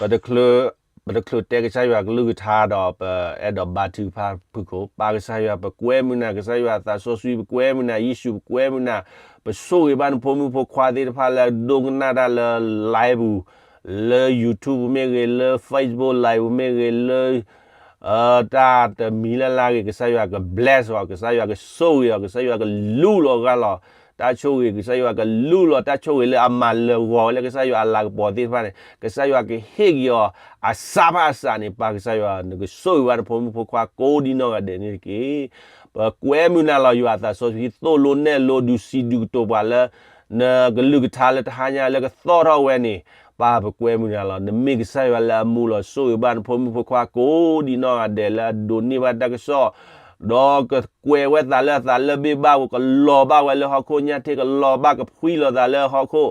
ပတချုးတဲကစၢ်ယွၤကလုၢ်ကထါဒီး ပအဲၣ်ဒိးဘါထုကဖၣ်ဖုၣ်ကိာ်, ပၢ်ကစၢ်ယွၤ ပကွဲမုာ်နၤ, ကစၢ်ယွၤအသးစီဆှံ ပကွဲမုာ်နၤ, ယ့ၣ်ၡူး ပကွဲမုာ်နၤ, ပဆိၣ်ဂ့ၤဘၣ်နဖိမုၣ်ဖိခွါသ့ၣ်တဖၣ်လၢဒိကနၣ်တၢ်လၢ live ပူၤ, လၢ YouTube ပူၤမ့ၢ်ဂ့ၤ, လၢ Facebook live ပူၤမ့ၢ်ဂ့ၤ, လၢ တၢ်တမံၤလၢ်လၢ်ဂ့ၤ, ကစၢ်ယွၤက bless အီၤ, ကစၢ်ယွၤကဆိၣ်ဂ့ၤအီၤ, ကစၢ်ယွၤကလူလီၤဂၢ်လီၤ တၢ်ဆိၣ်ဂ့ၤ, ကစၢ်ယွၤကလူလီၤတၢ်ဆိၣ်ဂ့ၤလၢအမၤလၢာ်ဂီၤဝဲလၢကစၢ်ယွၤအလၤကပီၤသ့ၣ်တဖၣ်န့ၣ်, ကစၢ်ယွၤကဟ့ၣ်က့ၤအီၤ အစးဘၣ်အစးန့ၣ်, ပၢ်ကစၢ်ယွၤ နကဆိၣ်ဂ့ၤဘၣ်နဖိမုၣ်ဖိခွါကိးဒံနီၢ်ဂၤဒဲးန့ၣ်တက့ၢ်. ပကွဲမုာ်နၤလီၤ, ယွၤအသးစီဆှံသိၣ်လိနဲၣ်လိ ဒုးစံးဒုးကတိၤပှၤလၢ နကလုၢ်ကထါလၢတဟါညါလၢကသီၣ်ထီၣ်ဝဲန့ၣ်, ပၢ်ပကွဲမုာ်နၤလီၤ. နမ့ၢ်ကစၢ်ယွၤလၢအမူလီၤ, ဆိၣ်ဂ့ၤဘၣ်နဖိမုၣ်ဖိခွါကိးဒံနီၢ်ဂၤဒဲးလၢအဒိးန့ၢ်ဘၣ်တၢ်ကစီၣ်, ဒီးကကွဲးဝဲသးလၢအသးလၢဘ့ၣ်ဘၣ်ပူၤ, ကလီၤဘၣ်ဝဲလၢဟီၣ်ခိၣ်ညၣ်ထ့ၣ်, ကလီၤဘၣ်ကဖှံလီၤသးလၢဟီၣ်ခိၣ်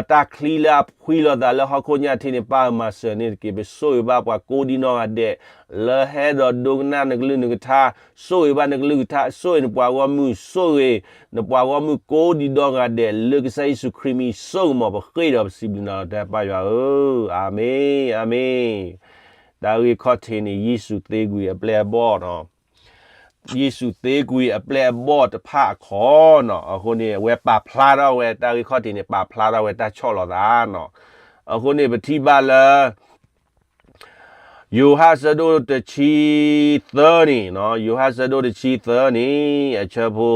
တၢ်ချံလၢအဖှံလီၤသးလၢဟီၣ်ခိၣ်ညၣ်ထ့ၣ်န့ၣ်, ပၢ်မၤစၢၤန့ၣ်တက့ၢ်. ပဆိၣ်ဂ့ၤဘၣ်ပှၤကိးဒံနီၢ်ဂၤဒဲး လၢဟဲဒီးဒိကနၣ်နကလုၢ်နကထါ, ဆိၣ်ဂ့ၤဘၣ်နကလုၢ်ကထါ, ဆိၣ်ဂ့ၤနပှၤဂီၢ်မုၢ်, ဆိၣ်ဂ့ၤနပှၤဂီၢ်မုၢ်ကိးဒံနီၢ်ဂၤဒဲး လၢကစၢ်ယ့ၣ်ၡူးခရံာ်မံၤအစိကမီၤ ပဃ့ဒီးပစံးဘျုးနၤလီၤ တၢ်ပၢ်ယွၤဧၢ, အၤမ့ၣ်, အၤမ့ၣ်. တၢ်ဂ့ၢ်ခီၣ်ထံးန့ၣ် ယ့ၣ်ၡူးသ့ကွံာ်အပျဲၢ်အဘီၣ်နီၤ, ယ့ၣ်ၡူးသ့ကွံာ်အပျဲၢ်အဘီၣ်တဖၣ်အခီနီၤ, အဃိန့ၣ် အဝဲပာ်ဖျါထီၣ်ဝဲ တၢ်ဂ့ၢ်ခီၣ်ထံးန့ၣ် ပာ်ဖျါထီၣ်ဝဲတၢ်ဆီၣ်လီၤသးနီၤ, အဃိန့ၣ် ပထံၣ်ဘၣ်လၢ ယိၤဟၣ်ဆၢဒိၣ်တဆံသၢန့ၣ်, ယိၤဟၣ်ဆၢဒိၣ်တဆံသၢန့ၣ် အဆၢဖိ,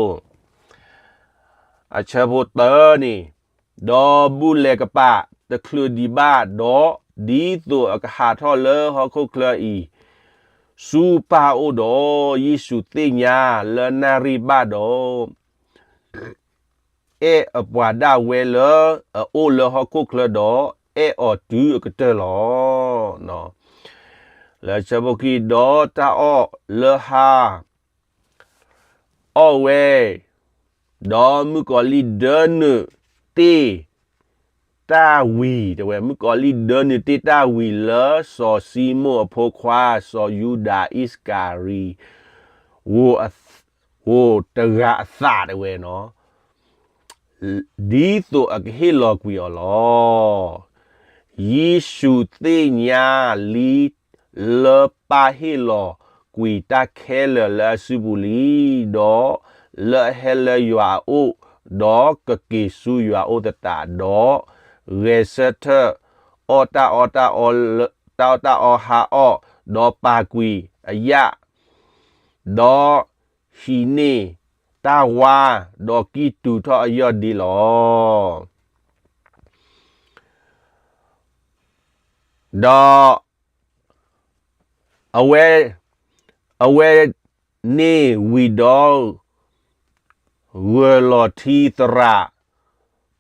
အဆၢဖိတၢန့ၣ်, ဒီးဘူၣ်လဲၤကပာ်တချုးဒံးဘၣ်ဒီး, ဒ်သိးအကဟးထီၣ်လၢဟီၣ်ခိၣ်ချၢအံၤ ဆူပၢ်အအိၣ်ဒီး, ယ့ၣ်ၡူးသ့ၣ်ညါလၢနၣ်ရံၣ်ဘၣ်ဒီး အဲၣ်အပှၤဒၣ်ဝဲလၢအအိၣ်လၢဟီၣ်ခိၣ်ချၢဒီး, အဲၣ်အီၤတုၤအကတၢၢ်လီၤ. လၢဆၢဖိခံ, ဒီးတၢ်အီၣ်လၢဟါအီၣ်ဝဲ, ဒီးမုၣ်ကီၤလံၢ်ဒၢနုာ်တ့ၢ်တၢ်ဝံၤ, တဲဝဲ မုၣ်ကီၤလံၢ်ဒၢနုာ်တ့ၢ်တၢ်ဝံၤလၢစီၤၡံမိၣ်အဖိခွါ စီၤယူဒၤအံၣ်စကၤရံၤဧိၤတဂၤအသး တဲဝဲနီၤ, ဒ်သိးအကဟ့ၣ်လီၤကွံာ်အီၤလီၤ. ယ့ၣ်ၡူးသ့ၣ်ညါလံ လၢပၢ်ဟ့ၣ်လီၤကွံာ်တၢ်ခဲလၢာ်လၢအစုပူၤလံ, ဒီးလၢအဟဲလၢယွၤအအိၣ်, ဒီးကက့ၤဆူယွၤအအိၣ်သတး, ဒီးဂဲၤဆၢထၢၣ်အီၣ်တၢ်အီ, တၢ်အီၣ်တၢ်အီဟါအီၣ်, ဒီးပာ်ကွံာ်အယၣ်, ဒီးဟံးန့ၢ်တၢ်ဝါ, ဒီးကံၢ်တူာ်ထီၣ်အယီၢ်ဒ့လီၤ. ဒီးအဝဲ, အဝဲန့ၣ်ဝံၤဒီး ဂၢၢ်လီၤထံသရၣ်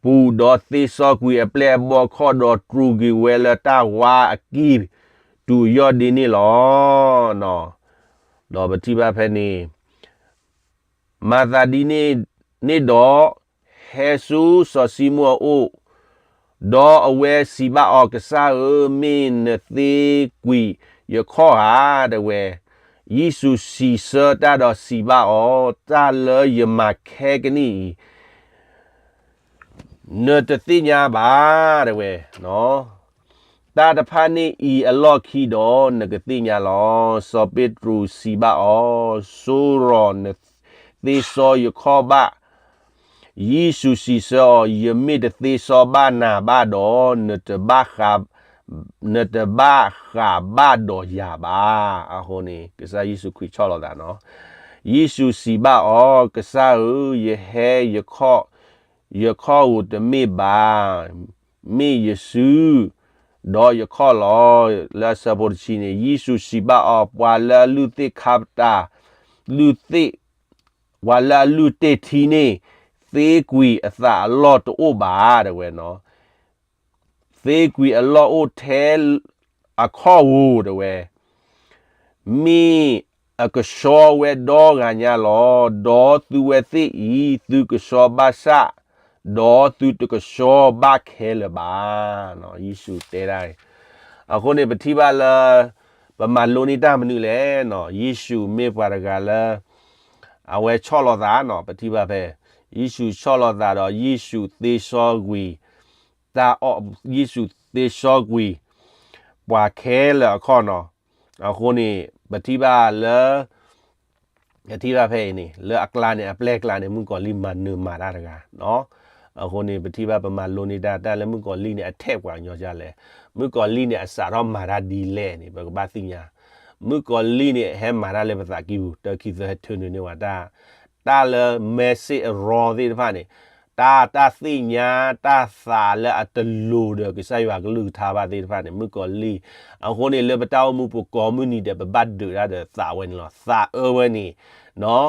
ပူၤ, ဒီးသ့စီကွံာ်အပျဲၢ်အဘီၣ်ခီၣ်, ဒီးတြူာ်က့ၤဝဲလၢတၢ်ဝါအကံၢ်တူာ်ယီၢ်ဒ့န့ၣ်လီၤ. ဒီးပထံၣ်ဘၣ်ဖဲန့ၣ်, မၤသးဒ်န့ၣ်န့ၣ်ဒီး, ဟဲဆူစီၤၡံမိၣ်အအိၣ်, ဒီးအဝဲစံးဘၣ်အီၤ, ကစၢ်ဧၢ, မ့ၢ်နသ့ကွံာ်ယခီၣ်ဧါ, တဲဝဲ. ယ့ၣ်ၡူးစံးဆၢတၢ်ဒီးစံးဘၣ်အီၤ, တၢ်လၢယမၤခဲကနံၣ်အံၤ နတသ့ၣ်ညါဘၣ်, တဲဝဲ, တၢ်တဖၣ်န့ၣ်အံၤအလီၢ်ခံဒီး နကသ့ၣ်ညါလီၤ. စီၤပ့းတရူးစံးဘၣ်အီၤ, ဆိရီၤ, နသ့စီယခီၣ်ဘၣ်. ယ့ၣ်ၡူးစံးဆၢအီၤ, ယမ့ၢ်တသ့စီဘၣ်နၤဘၣ်ဒီး, နတဘၣ်ဃးဘၣ်ဒီးယၤဘၣ်. အဃိန့ၣ် ကစၢ်ယ့ၣ်ၡူးခရံာ်ဆီၣ်လီၤသးနီၤ. ယ့ၣ်ၡူးစံးဘၣ်အီၤ, ကစၢ်ဧၢ, ယဟဲယခီၣ်, ယခီၣ်ဧိၤတမ့ၢ်ဘၣ်, မ့ၢ်ယစုဒီးယခီၣ်လီၤ. လၢအဆၢဖိတဆံန့ၣ်, ယ့ၣ်ၡူးစံးဘၣ်အီၤ, ပှၤလၢအလုၢ်သ့ၣ်ခါပတာ်, လုၢ်သ့ၣ်, ပှၤလၢအလုၢ်တ့ၢ်ထံန့ၣ် သ့ကွံာ်အသးအလီၢ်တအိၣ်ဘၣ်, တဲဝဲနီၤ. သ့ကွံာ်အလီၢ်အိၣ်ထဲအခီၣ်ဧိၤ, တဲဝဲ, မ့ၢ်အကဆှီဝဲဒီဂၤညါလီၤ. ဒီးသုဝဲသ့ၣ်အံၤ သုကဆှီဘၣ်ဆၣ်, ဒီးသုတကဆှီဘၣ်ခဲလၢာ်ဘၣ်. ယ့ၣ်ၡူးတဲဒၣ်, အဃိန့ၣ် ပထံၣ်ဘၣ်လၢ ပမၤလိန့ၢ်တၢ်မနုၤလဲၣ်နီၤ, ယ့ၣ်ၡူးမ့ၢ်ပှၤတဂၤလၢ အဝဲဆီၣ်လီၤသးနီၤ, ပထံၣ်ဘၣ်ဖဲ ယ့ၣ်ၡူးဆီၣ်လီၤသးဒီး ယ့ၣ်ၡူးသ့စီကွံာ် တၢ်အီၣ်, ယ့ၣ်ၡူးသ့စီကွံာ် ပှၤခဲလၢာ်အခီၣ်နီၤ. အဃိန့ၣ် ပထံၣ်ဘၣ်လၢ ပထံၣ်ဘၣ်ဖဲအံၤန့ၣ် လၢအကျါန့ၣ် အပျဲၢ်ကျါန့ၣ် မုၣ်ကီၤလံၢ်မၤနၢၤမၤတၢ်တဂၤနီၤ. အဃိန့ၣ် ပထံၣ်ဘၣ်ပမၤလိန့ၢ်တၢ် တၢ်လၢမုၣ်ကီၤလံၢ်န့ၣ် အထဲးပှၤကညီဒ်လဲၣ်. မုၣ်ကီၤလံၢ်န့ၣ် အစးထီၣ်မၤတၢ်ဒ်လဲၣ်န့ၣ် ပကဘၣ်သ့ၣ်ညါ. မုၣ်ကီၤလံၢ်န့ၣ်ဟဲမၤတၢ်လၢပသးကံၢ်ပူၤ တၢခံသၢဟဲထုးန့ၢ်န့ၢ်ဝဲတၢ် တၢ်လၢ message အရီသ့ၣ်တဖၣ်န့ၣ် တၢ် တၢ်သ့ၣ်ညါ တၢ်သးလၢအတလိၤဒီးကစၢ်ယွၤကလုၢ်ကထါဘၣ်သ့ၣ်တဖၣ်န့ၣ် မုၣ်ကီၤလံၢ်. အဃိန့ၣ် လၢပတၢ်အိၣ်မူပူၤကိးမုၢ်နံၤဒဲး ပဘၣ်ဒုးတၢ်ဒီးသးဝဲန့ၣ်လီၤ. သးအၢဝဲန့ၣ် နီၤ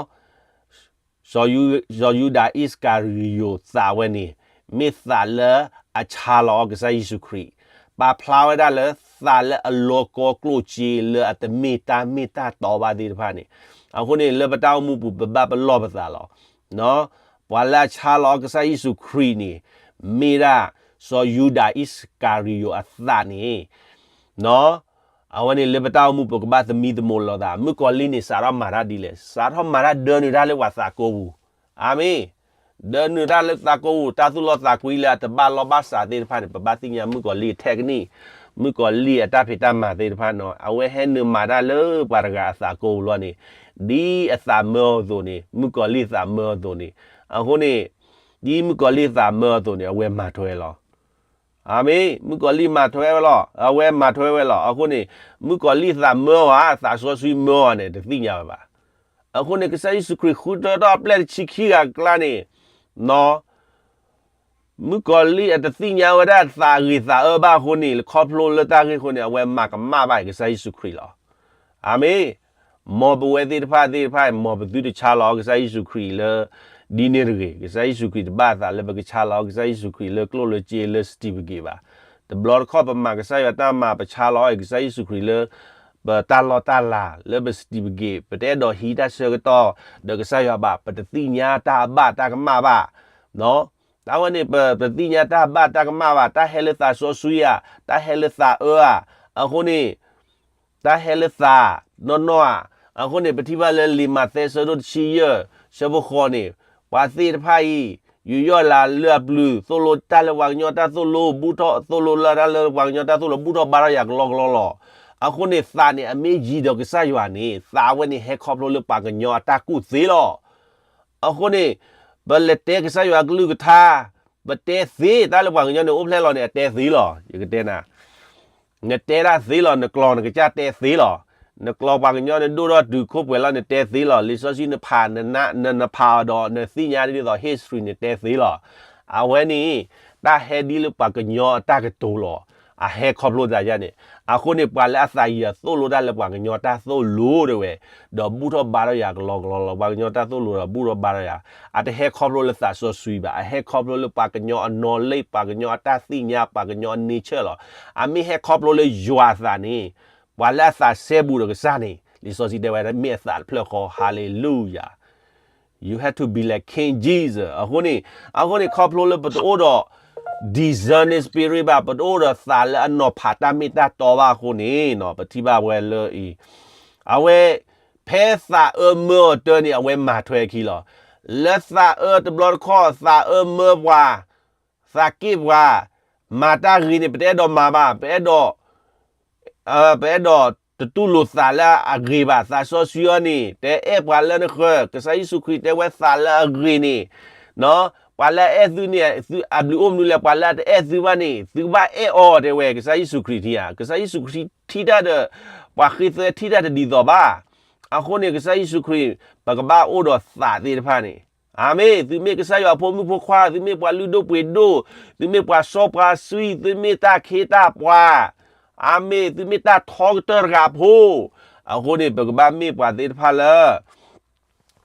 စီၤယူ စီၤယူဒၤအံၣ်စကၤရံယိာ် သးဝဲန့ၣ် မ့ၢ်သးလၢအဆါလီၤအီၤကစၢ်ယ့ၣ်ၡူးခရံာ်, ပာ်ဖျါဝဲဒၣ်လၢသးလၢအလီၤကီကျိၣ်စ့လၢအတမ့ၢ်တၢ်မ့ၢ်တၢ်တီဘၣ်သ့ၣ်တဖၣ်န့ၣ်, အဃိန့ၣ် လၢပတၢ်အိၣ်မူပူၤ ပဘၣ်ပလီၢ်ပသးလီၤ. ပှၤလၢအဆါလီၤအီၤကစၢ်ယ့ၣ်ၡူးခရံာ်န့ၣ် မ့ၢ်ဒၣ် စီၤယူဒၤအံၣ်စကၤရံယိာ်အသးန့ၣ် အဝဲန့ၣ်လၢပတၢ်အိၣ်မူပူၤ ပကဘၣ်သမံသမိးလိာ်သး, မုၣ်ကီၤလံၢ်န့ၣ် စးထီၣ်မၤတၢ်ဒ်လဲၣ်, စးထီၣ်မၤတၢ်ဒၢနုာ်တၢ်လၢပှၤသးကိပူၤ, အၤမ့ၣ်, ဒၢနုာ်တၢ်လၢသးကိပူၤ, တၢ်သူၣ်လီသးကွံလၢအတဘၣ်လီၢ်ဘၣ်စးသ့ၣ်တဖၣ်န့ၣ် ပဘၣ်သ့ၣ်ညါမုၣ်ကီၤလံၢ်ထဲကနံၣ်, မုၣ်ကီၤလံၢ်အတၢ်ဖံးတၢ်မၤသ့ၣ်တဖၣ်နီၤ, အဝဲဟဲနုာ်မၤတၢ်လၢပှၤတဂၤအသးကိပူၤလီၤန့ၣ်, ဒ်အသးမၢအီၤအသိးန့ၣ်, မုၣ်ကီၤလံၢ်သးမၢအီၤအသိးန့ၣ်, အဃိန့ၣ်, ဒ်မုၣ်ကီၤလံၢ်သးမၢအီၤအသိးန့ၣ် အဝဲမၤထွဲလီၤ. အၤမ့ၣ်, မုၣ်ကီၤလံၢ်မၤထွဲဝဲလီၤ, အဝဲမၤထွဲဝဲလီၤ. အဃိန့ၣ်, မုၣ်ကီၤလံၢ်သးမၢအီၤဧါ, သးစီဆှံမၢအီၤန့ၣ် တသ့ၣ်ညါဝဲဘၣ်. အဃိန့ၣ် ကစၢ်ယ့ၣ်ၡူးခရံာ်ဃုထၢထီၣ်အပျဲၢ်တဆံခံဂၤအကျါန့ၣ်, နီၤ, မုၣ်ကီၤလံၢ်အတသ့ၣ်ညါဝဲဒၣ်သးဂ့ၤသးအၢဘၣ်အဃိန့ၣ်, ခီဖျိလၢတၢ်ဂ့ၢ်အဃိန့ၣ် အဝဲမၤကမၣ်ဘၣ်ကစၢ်ယ့ၣ်ၡူးခရံာ်လီၤ. အၤမ့ၣ်, မ်ပဝဲသ့ၣ်တဖၣ်သ့ၣ်တဖၣ် မ်ပသုတဆါလီၤအီၤကစၢ်ယ့ၣ်ၡူးခရံာ်လၢ ဒ်န့ၣ်တဂ့ၤ. ကစၢ်ယ့ၣ်ၡူးခရံာ်တဘၣ်အသးလၢပကဆါလီၤအီၤကစၢ်ယ့ၣ်ၡူးခရံာ်လၢကျိၣ်လၢစ့လၢ certificate ဘၣ်. တဘျီတခီၣ်ပမၤကစၢ်ယွၤတၢ်မၤ ပဆါလီၤအီၤကစၢ်ယ့ၣ်ၡူးခရံာ်လၢ ပတၢ်လီၢ်တၢ်လၤ လၢပ certificate, ပတအဲၣ်ဒိးဟံးတၢ်ဆၢကတီၢ်ဒီးကစၢ်ယွၤဘၣ်, ပတသ့ၣ်ညါတၢ်အဘၣ်တၢ်ကမၣ်ဘၣ်. တၢ်ဝဲန့ၣ် ပတသ့ၣ်ညါတၢ်အဘၣ်တၢ်ကမၣ်ဘၣ်, တၢ်ဟဲလၢသးစီဆှံဧါ, တၢ်ဟဲလၢသးအၢဧါ, အဃိန့ၣ် တၢ်ဟဲလၢသးနီၢ်နီၢ်ဧါ. အဃိန့ၣ် ပထံၣ်ဘၣ်လၢလံာ်မးသဲဆၢဒိၣ်တဆံယဲၢ် ဆၢဖိဃိးန့ၣ်, ပှၤသ့ၣ်တဖၣ်အံၤ ယူးယီၣ်လၤလၢအပျုၤ, သိၣ်လိတၢ်လၢပှၤကညီတၢ်သိၣ်လိ, ဘူၣ်ထီၣ်သိၣ်လိလၢတၢ်လၢပှၤကညီတၢ်သိၣ်လိ, ဘူၣ်ထီၣ်ဘါထီၣ်ယၤကလီကလီလီၤ. အဃိန့ၣ် သးန့ၣ်အမ့ၢ်ယံၤဒီးကစၢ်ယွၤန့ၣ်, သးဝဲန့ၣ်ဟဲခီဖျိလၢပှၤကညီအတၢ်ကူၣ်သ့လီၤ. အဃိန့ၣ် ပလဲၤတဲကစၢ်ယွၤကလုၢ်ကထါ, ပတဲသ့တၢ်လၢပှၤကညီန့ၣ် အိၣ်ဖျဲၣ်လီၤန့ၣ် အတဲသ့လီၤ. ယကတဲနၤ, နတဲတၢ်သ့လီၤ, နကျိာ်နကစၢ်တဲသ့လီၤ. နကျိာ်ပှၤကညီန့ၣ် ဒိၣ်ထီၣ်တုၤခိၣ်ပှဲၤလီၤ နတဲသ့လီၤ. လံာ်စီဆှံနဖး, နနဖးအီၤဒီး နသ့ၣ်ညါဒ်သိး history န့ၣ်တဲသ့လီၤ. အဝဲန့ၣ် တၢ်ဟဲဒ်လၢပှၤကညီအတၢ်ကတိၤလီၤ. အဟဲခီဖျိသးယါန့ၣ်, အဃိန့ၣ် ပှၤလၢအသးယံၤအသိၣ်လိတၢ်လၢပှၤကညီတၢ်သိၣ်လိတဲဝဲ, ဒီးဘူၣ်ထီၣ်ဘါထီၣ်ယၤကလီကလီလီၤ. ပှၤကညီတၢ်သိၣ်လိဒီးဘူၣ်ထီၣ်ဘါထီၣ်ယၤ, အတဟဲခီဖျိလၢသးစီဆှံဘၣ်, အဟဲခီဖျိလၢပှၤကညီအ knowledge, ပှၤကညီအတၢ်သ့ၣ်ညါ, ပှၤကညီအ nature လီၤ. အမ့ၢ်ဟဲခီဖျိလၢယွၤအသးန့ၣ်, ပှၤလၢအသးစဲဘူးဒီးကစၢ်န့ၣ်, လံာ်စီဆှံတဲဝဲ မ့ၢ်အသးတဖျၢၣ်ဃီ, Hallelujah. You have to be like King Jesus. အဃိန့ၣ်, အဃိန့ၣ် ခီဖျိလၢပတအိၣ်ဒီး discerning spirit ဘၣ်, ပတအိၣ်ဒီးသးလၢအနီၤဖးတၢ်မ့ၢ်တၢ်တီဘၣ်အဃိန့ၣ်, ပထံၣ်ဘၣ်ဝဲလၢအံၤ, အဝဲ ဖဲသးအၢမၢအီၤတၢ်န့ၣ် အဝဲမၤထွဲအခံလီၤ. လၢသးအၢတဘျီတခီၣ် သးအၢမၢပှၤ, သးက့ၣ်ပှၤ, မၤတၢ်ဂ့ၤန့ၣ် ပတအဲၣ်ဒိးမၤဘၣ်, ပအဲၣ်ဒိး ပအဲၣ်ဒိးတတူၢ်လိာ်သးလၢအဂ့ၤဘၣ်. သးစီဆှံအံၤန့ၣ် တအဲၣ်ပှၤလၢနဃၢၤ, ကစၢ်ယ့ၣ်ၡူးခရံာ်တဲဝဲသးလၢအဂ့ၤန့ၣ်, ပှၤလၢအအဲၣ်သုန့ၣ် အဘျုးအိၣ်မနုၤလဲၣ်, ပှၤလၢအတအဲၣ်သုဘၣ်န့ၣ် သုကဘၣ်အဲၣ်အီၤတဲဝဲ ကစၢ်ယ့ၣ်ၡူးခရံာ်ထံဧါ. ကစၢ်ယ့ၣ်ၡူးခရံာ်ထံၣ်တၢ်ဒီး ပှၤဃ့သွဲထံၣ်တၢ်တဒ်သိးဘၣ်. အဃိန့ၣ် ကစၢ်ယ့ၣ်ၡူးခရံာ် ပကဘၣ်အိၣ်ဒီးသးသ့ၣ်တဖၣ်န့ၣ် အၤမ့ၣ်, သုမ့ၢ်ကစၢ်ယွၤဖိမုၣ်ဖိခွါ, သုမ့ၢ်ပှၤလုၢ်ဒိၣ်ပှ့ၤဒိၣ်, သုမ့ၢ်ပှၤစီပှၤဆှံ, သုမ့ၢ်တၢ်ခ့တၢ်ပှၤ, အၤမ့ၣ်, သုမ့ၢ်တၢ်ထီကတၢၢ်တဂၤဖိ, အဃိန့ၣ် ပကဘၣ်မ့ၢ်ပှၤသ့ၣ်တဖၣ်လၢ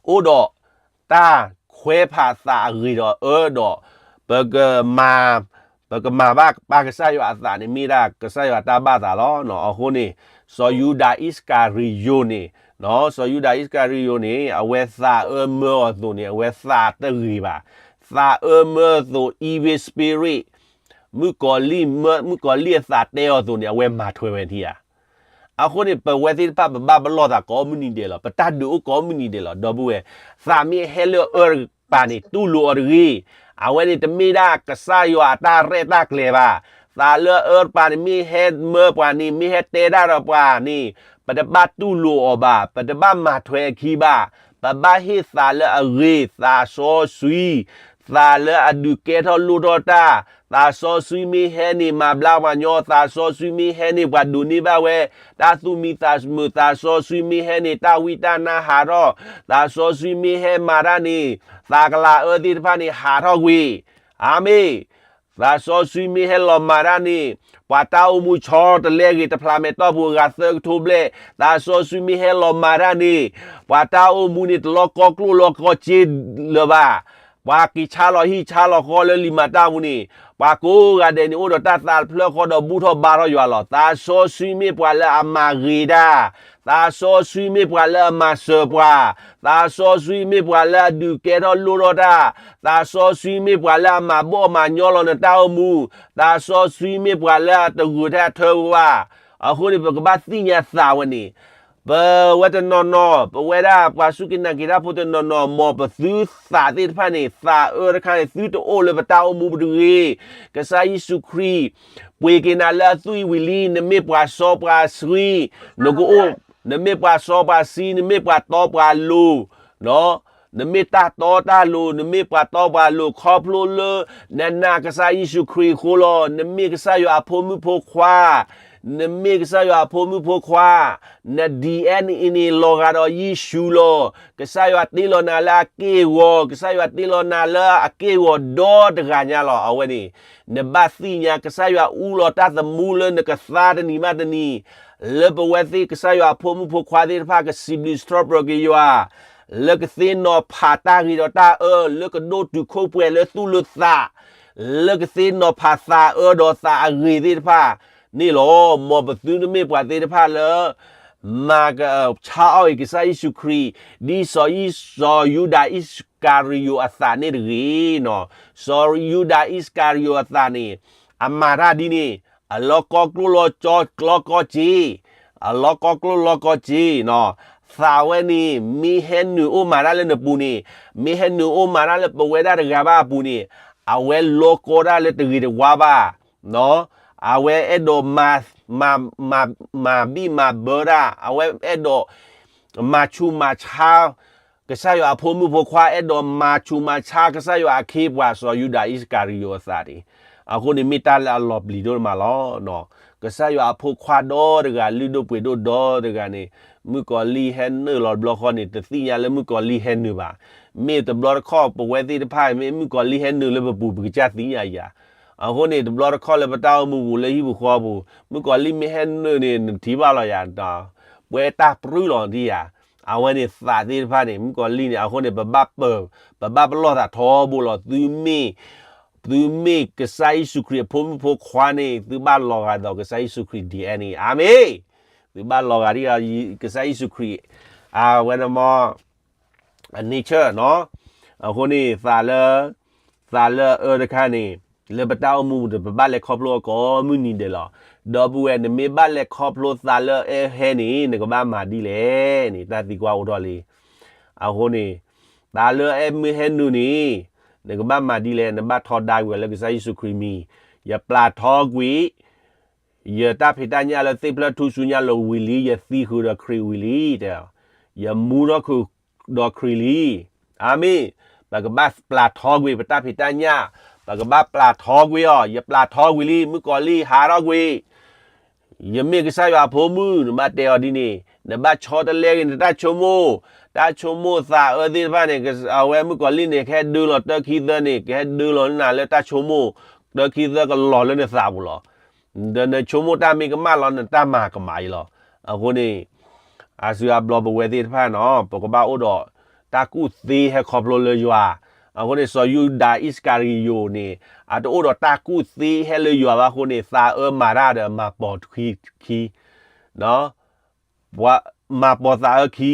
အိၣ်ဒီးတၢ်ခွဲးဖးသးအဂ့ၤဒီးအၢဒီး ပကမၤ, ပကမၤဘၣ်ပၢ်ကစၢ်ယွၤအသးန့ၣ်မ့ၢ်ဒၣ်ကစၢ်ယွၤတၢ်ဘၣ်သးလီၤ. အဃိန့ၣ် စီၤယူဒၤအံၣ်စကၤရံယိာ်န့ၣ်, စီၤယူဒၤအံၣ်စကၤရံယိာ်န့ၣ် အဝဲသးအၢမၢအီၤအသိးန့ၣ် အဝဲသးတဂ့ၤဘၣ်. သးအၢမၢအသိး evil spirit, မုၣ်ကီၤလံၢ်, မုၣ်ကီၤလံၢ်အသးတဲအီၤအသိးန့ၣ် အဝဲမၤထွဲဝဲထံဧါ. အဃိန့ၣ် ပဝဲသ့ၣ်တဖၣ် ပဘၣ်ပလီၢ်သးကိးမုၢ်နံၤဒဲးလီၤ. ပတၢ်ဒုးအိၣ်ကိးမုၢ်နံၤဒဲးလီၤ. ဒီပုၢ်ဝဲၢ်, သးမ့ၢ်ဟဲလၢအအၢတကပၤန့ၣ် တူၢ်လိာ်အီၤတဂ့ၤ. အဝဲန့ၣ်တမ့ၢ်ဒၣ်ကစၢ်ယွၤအတၢ်ရဲၣ်တၢ်ကျဲၤဘၣ်. သးလၢအအၢတပၤန့ၣ် မ့ၢ်ဟဲမၢပှၤန့ၣ် မ့ၢ်ဟဲတဲတၢ်ဒီးပှၤန့ၣ် ပတဘၣ်တူၢ်လိာ်အီၤဘၣ်, ပတဘၣ်မၤထွဲအခံဘၣ်. ပဘၣ်ဟ့ၣ်သးလၢအဂ့ၤ, သးစီဆှံ, သးလၢအဒုးကဲထီၣ်လိၣ်ထီၣ်တၢ်, သးစီဆှံမ့ၢ်ဟဲန့ၣ် မၤဘျါပှၤညီ, သးစီဆှံမ့ၢ်ဟဲန့ၣ် ပှၤဒိးန့ၢ်ဘၣ်ဝဲ တၢ်သူၣ်မံသးမုာ်, သးစီဆှံမ့ၢ်ဟဲန့ၣ် တၢ်ဝံတၢ်နါဟးထီၣ်, သးစီဆှံမ့ၢ်ဟဲမၤတၢ်န့ၣ် သးကလၤအၢသ့ၣ်တဖၣ်န့ၣ် ဟးထီၣ်ကွံာ်. အၤမ့ၣ်. သးစီဆှံမ့ၢ်ဟဲလီၤမၤတၢ်န့ၣ် ပှၤတၢ်အိၣ်မူဆီတလဲဂ့ၤ တဖျးမဲာ်တီၢ်ပူၤအဂၤသၢကထိဘျဲၣ်, သးစီဆှံမ့ၢ်ဟဲလီၤမၤတၢ်န့ၣ် ပှၤတၢ်အိၣ်မူန့ၣ် တလီၢ်ကီၢ်ကျိၣ်လီၢ်ကီၢ်စ့လၢၤဘၣ်. ပှၤက့ၤဆါလီၤဟံၣ်ဆါလီၤဃီလၢလံာ်မၤတၢ်ပူၤန့ၣ် ပှၤကိးဂၤဒဲးန့ၣ် အိၣ်ဒီးတၢ်သးတဖျၢၣ်ဃီဒီးဘူၣ်ထီၣ်ဘါထီၣ်ယွၤလီၤ. သးစီဆှံမ့ၢ်ပှၤလၢအမၤဂ့ၤတၢ်, သးစီဆှံမ့ၢ်ပှၤလၢအမၤစၢၤပှၤ, သးစီဆှံမ့ၢ်ပှၤလၢအဒုးကဲထီၣ်လိၣ်ထီၣ်တၢ်, သးစီဆှံမ့ၢ်ပှၤလၢအမၤဘီၣ်မၤညီလီၤနတၢ်အိၣ်မူ, သးစီဆှံမ့ၢ်ပှၤလၢအတဂုာ်ထဲအထၢပှၤဘၣ်. အဃိန့ၣ် ပကဘၣ်သ့ၣ်ညါသးဝဲန့ၣ် ပဝဲတနီၤနီၤ ပဝဲဒၣ်ပှၤစူၢ်က့ၤနာ်က့ၤတၢ်ဖိတနီၤနီၤ မ်ပသုသးသ့ၣ်တဖၣ်န့ၣ် သးအၢတခါန့ၣ် သုတအိၣ်လၢပတၢ်အိၣ်မူပူၤတဂ့ၤ. ကစၢ်ယ့ၣ်ၡူးခရံာ် ပှ့ၤက့ၤနၤလၢအသွံၣ်ဝံၤလံ, နမ့ၢ်ပှၤစီပှၤဆှံ, နကအိၣ်, နမ့ၢ်ပှၤစီပှၤဆှံ, နမ့ၢ်ပှၤတီပှၤလိၤ, နမ့ၢ်တၢ်တီတၢ်လိၤ, နမ့ၢ်ပှၤတီပှၤလိၤ ခီဖျိလၢ နနာ်ကစၢ်ယ့ၣ်ၡူးခရံာ်အဃိလီၤ. နမ့ၢ်ကစၢ်ယွၤအဖိမုၣ်ဖိခွါ, နမ့ၢ်ကစၢ်ယွၤအဖိမုၣ်ဖိခွါ, န DNA န့ၣ် လီၤဂာ်ဒီးယ့ၣ်ၡူးလီၤ. ကစၢ်ယွၤတ့လီၤနၤလၢအက့ၢ်အဂီၤ, ကစၢ်ယွၤတ့လီၤနၤလၢအက့ၢ်အဂီၤဒီတဂၤညါလီၤ. အဝဲန့ၣ် နဘၣ်သ့ၣ်ညါ ကစၢ်ယွၤအူလီၤတၢ်သမူလၢနကသါတနံၤဘၣ်တနံၤ, လၢပဝဲသ့ၣ်ကစၢ်ယွၤအဖိမုၣ်ဖိခွါသ့ၣ်တဖၣ် ကစံးဘျုးစံးထီၣ်ပတြၢၤက့ၤယွၤ, လၢကသ့နီၤဖးတၢ်ဂ့ၤဒီးတၢ်အၢ, လၢကဒိၣ်တုာ်ခိၣ်ပှဲၤလၢသူၣ်လၢသး, လၢကသ့နီၤဖးသးအၢဒီးသးအဂ့ၤသ့ၣ်တဖၣ်န့ၣ်လီၤ. မ်ပသုတမ့ၢ်ပှၤသ့ၣ်တဖၣ်လၢ မၤကဆါအီၣ်အံၤကစၢ်ယ့ၣ်ၡူးခရံာ်, ဒ်စီၤယံ, စီၤယူဒၤအံၣ်စကၤရံယိာ်အသးန့ၣ်တဂ့ၤနီၤ. စီၤယူဒၤအံၣ်စကၤရံယိာ်အသးန့ၣ် အမၤတၢ်ဒ်န့ၣ်, အလီၢ်ကီၢ်ကျိၣ်လီၢ်ကီၢ်စ့, အလီၢ်ကီၢ်ကျိၣ်လီၢ်ကီၢ်စ့နီၤ. သးဝဲန့ၣ် မ့ၢ်ဟဲနုာ်အိၣ်မၤတၢ်လၢနပူၤန့ၣ်, မ့ၢ်ဟဲနုာ်အိၣ်မၤတၢ်လၢပဝဲဒၣ်တဂၤဘၣ်အပူၤန့ၣ်, အဝဲလီၤကီတၢ်လၢတဂ့ၤတဝါဘၣ်. အဝဲအဲၣ်ဒိးမၤ, မၤ, မၤ, မၤဘံၣ်မၤဘၢတၢ်, အဝဲအဲၣ်ဒိး မၤဆူးမၤဆါ ကစၢ်ယွၤအဖိမုၣ်ဖိခွါ, အဲၣ်ဒိးမၤဆူးမၤဆါ ကစၢ်ယွၤအခ့အပှၤ စီၤယူဒၤအံၣ်စကၤရံယိာ်အသးန့ၣ်, အဃိန့ၣ်မ့ၢ်တၢ်လၢအလီၤပျံၤဒိၣ်မးလီၤ. ကစၢ်ယွၤအဖိခွါဒီတဂၤ လုၢ်ဒိၣ်ပှ့ၤဒိၣ်ဒီတဂၤန့ၣ်, မုၣ်ကီၤလံၢ်ဟဲနုာ်လီၤတဘျီဃီန့ၣ် တသ့ၣ်ညါလၢမုၣ်ကီၤလံၢ်ဟဲနုာ်ဘၣ်. မ့ၢ်တဘျီတခီၣ် ပဝဲသ့ၣ်တဖၣ် မ့ၢ်မုၣ်ကီၤလံၢ်ဟဲနုာ်လၢပပူၤ ပကစၢ်သ့ၣ်ညါယၤ. အဃိန့ၣ် တဘျီတခီၣ်လၢပတၢ်အိၣ်မူပူၤလၢဟံၣ်ပူၤဃီပူၤ မုၣ်ကီၤလံၢ်မ့ၢ်ဟဲနုာ်န့ၣ် နထံၣ်ဘၣ်လီၤယၤ, ပှဲၤတၢ်ပြူလီၤဒ်ယၤ. အဝဲန့ၣ်သးသ့ၣ်တဖၣ်န့ၣ် မုၣ်ကီၤလံၢ်န့ၣ် အဃိန့ၣ် ပဘၣ်ပၢၤ, ပဘၣ်ပလီၢ်သးထီဘိလီၤ. သုမ့ၢ်, သုမ့ၢ်ကစၢ်ယ့ၣ်ၡူးခရံာ်အဖိမုၣ်ဖိခွါန့ၣ် သုဘၣ်လီၤဂာ်ဒီးကစၢ်ယ့ၣ်ၡူးခရံာ်ဒ်အံၤန့ၣ်, အၤမ့ၣ်. သုဘၣ်လီၤဂာ်ဒ်ကစၢ်ယ့ၣ်ၡူးခရံာ် အဝဲန့ၣ်မ့ၢ် အ nature နီၤ. အဃိန့ၣ် သးလၢ, သးလၢအအၢတခါန့ၣ် လၢပတၢ်အိၣ်မူပူၤဒီး ပဘၣ်လဲၤခီဖျိအကိးမုၢ်နံၤဒဲးလီၤ. ဒီပုၢ်ဝဲၢ် နမ့ၢ်ဘၣ်လဲၤခီဖျိသးလၢအအၢဟဲန့ၣ် နကဘၣ်မၤဒ်လဲၣ်န့ၣ် တၢ်သံကွၢ်အိၣ်ထီၣ်လံ. အဃိန့ၣ် သးလၢအအၢမ့ၢ်ဟဲနုာ်န့ၣ် နကဘၣ်မၤဒ်လဲၣ်, နဘၣ်ထီဒါကွံာ်လၢကစၢ်ယ့ၣ်ၡူးခရံာ်မံၤ, ယပျၢ်ထီကွံာ် ယတၢ်ဖံးတၢ်ညၣ်လၢသ့ၣ်ဖျၢၣ်ထူဆူညါလိၤဝံၤလံ, ယသံဃုာ်ဒီးခရံာ်ဝံၤလံ, ယမူထီၣ်ဃုာ်ဒီးခရံာ်လံ. အၤမ့ၣ်. ပကဘၣ်ပျၢ်ထီကွံာ်ပတၢ်ဖံးတၢ်ညၣ်, ပကဘၣ်ပျၢ်ထီကွံာ်အီၤ, ယပျၢ်ထီကွံာ်လံ, မုၣ်ကီၤလံၢ်ဟးထီၣ်ကွံာ် ယမ့ၢ်ကစၢ်ယွၤအဖိမုၣ် နဘၣ်တဲအီၤဒ်န့ၣ်, နဘၣ်ဆီတလဲက့ၤနတၢ်ဆိကမိၣ်, တၢ်ဆိကမိၣ်သးအၢသ့ၣ်တဖၣ်န့ၣ်, အဝဲမုၣ်ကီၤလံၢ်န့ၣ် ကဟဲဒုးလီၤတၢ်ခံသၢန့ၣ်, ကဟဲဒုးလီၤလၢနၤလၢတၢ်ဆိကမိၣ်, တၢ်ခံသၢကလီၤလၢနသးပူၤလီၤ. ဒီးနဆိကမိၣ်တၢ်မ့ၢ်ကမၣ်လီၤ နတၢ်မၤကမၣ်အံၤလီၤ. အဃိန့ၣ် အစုအဘျီပဝဲသ့ၣ်တဖၣ်နီၤ, ပကဘၣ်အိၣ်ဒီးတၢ်ကူၣ်သ့ဟဲခီဖျိလၢယွၤ. အဃိန့ၣ် စီၤယူဒၤအံၣ်စကၤရံယိာ်န့ၣ် အတအိၣ်ဒီးတၢ်ကူၣ်သ့ဟဲလၢယွၤဘၣ်အဃိန့ၣ် သးအၢမၤတၢ်ဒီးမၤပိာ်ခံ, မၤပိာ်သးအၢခံ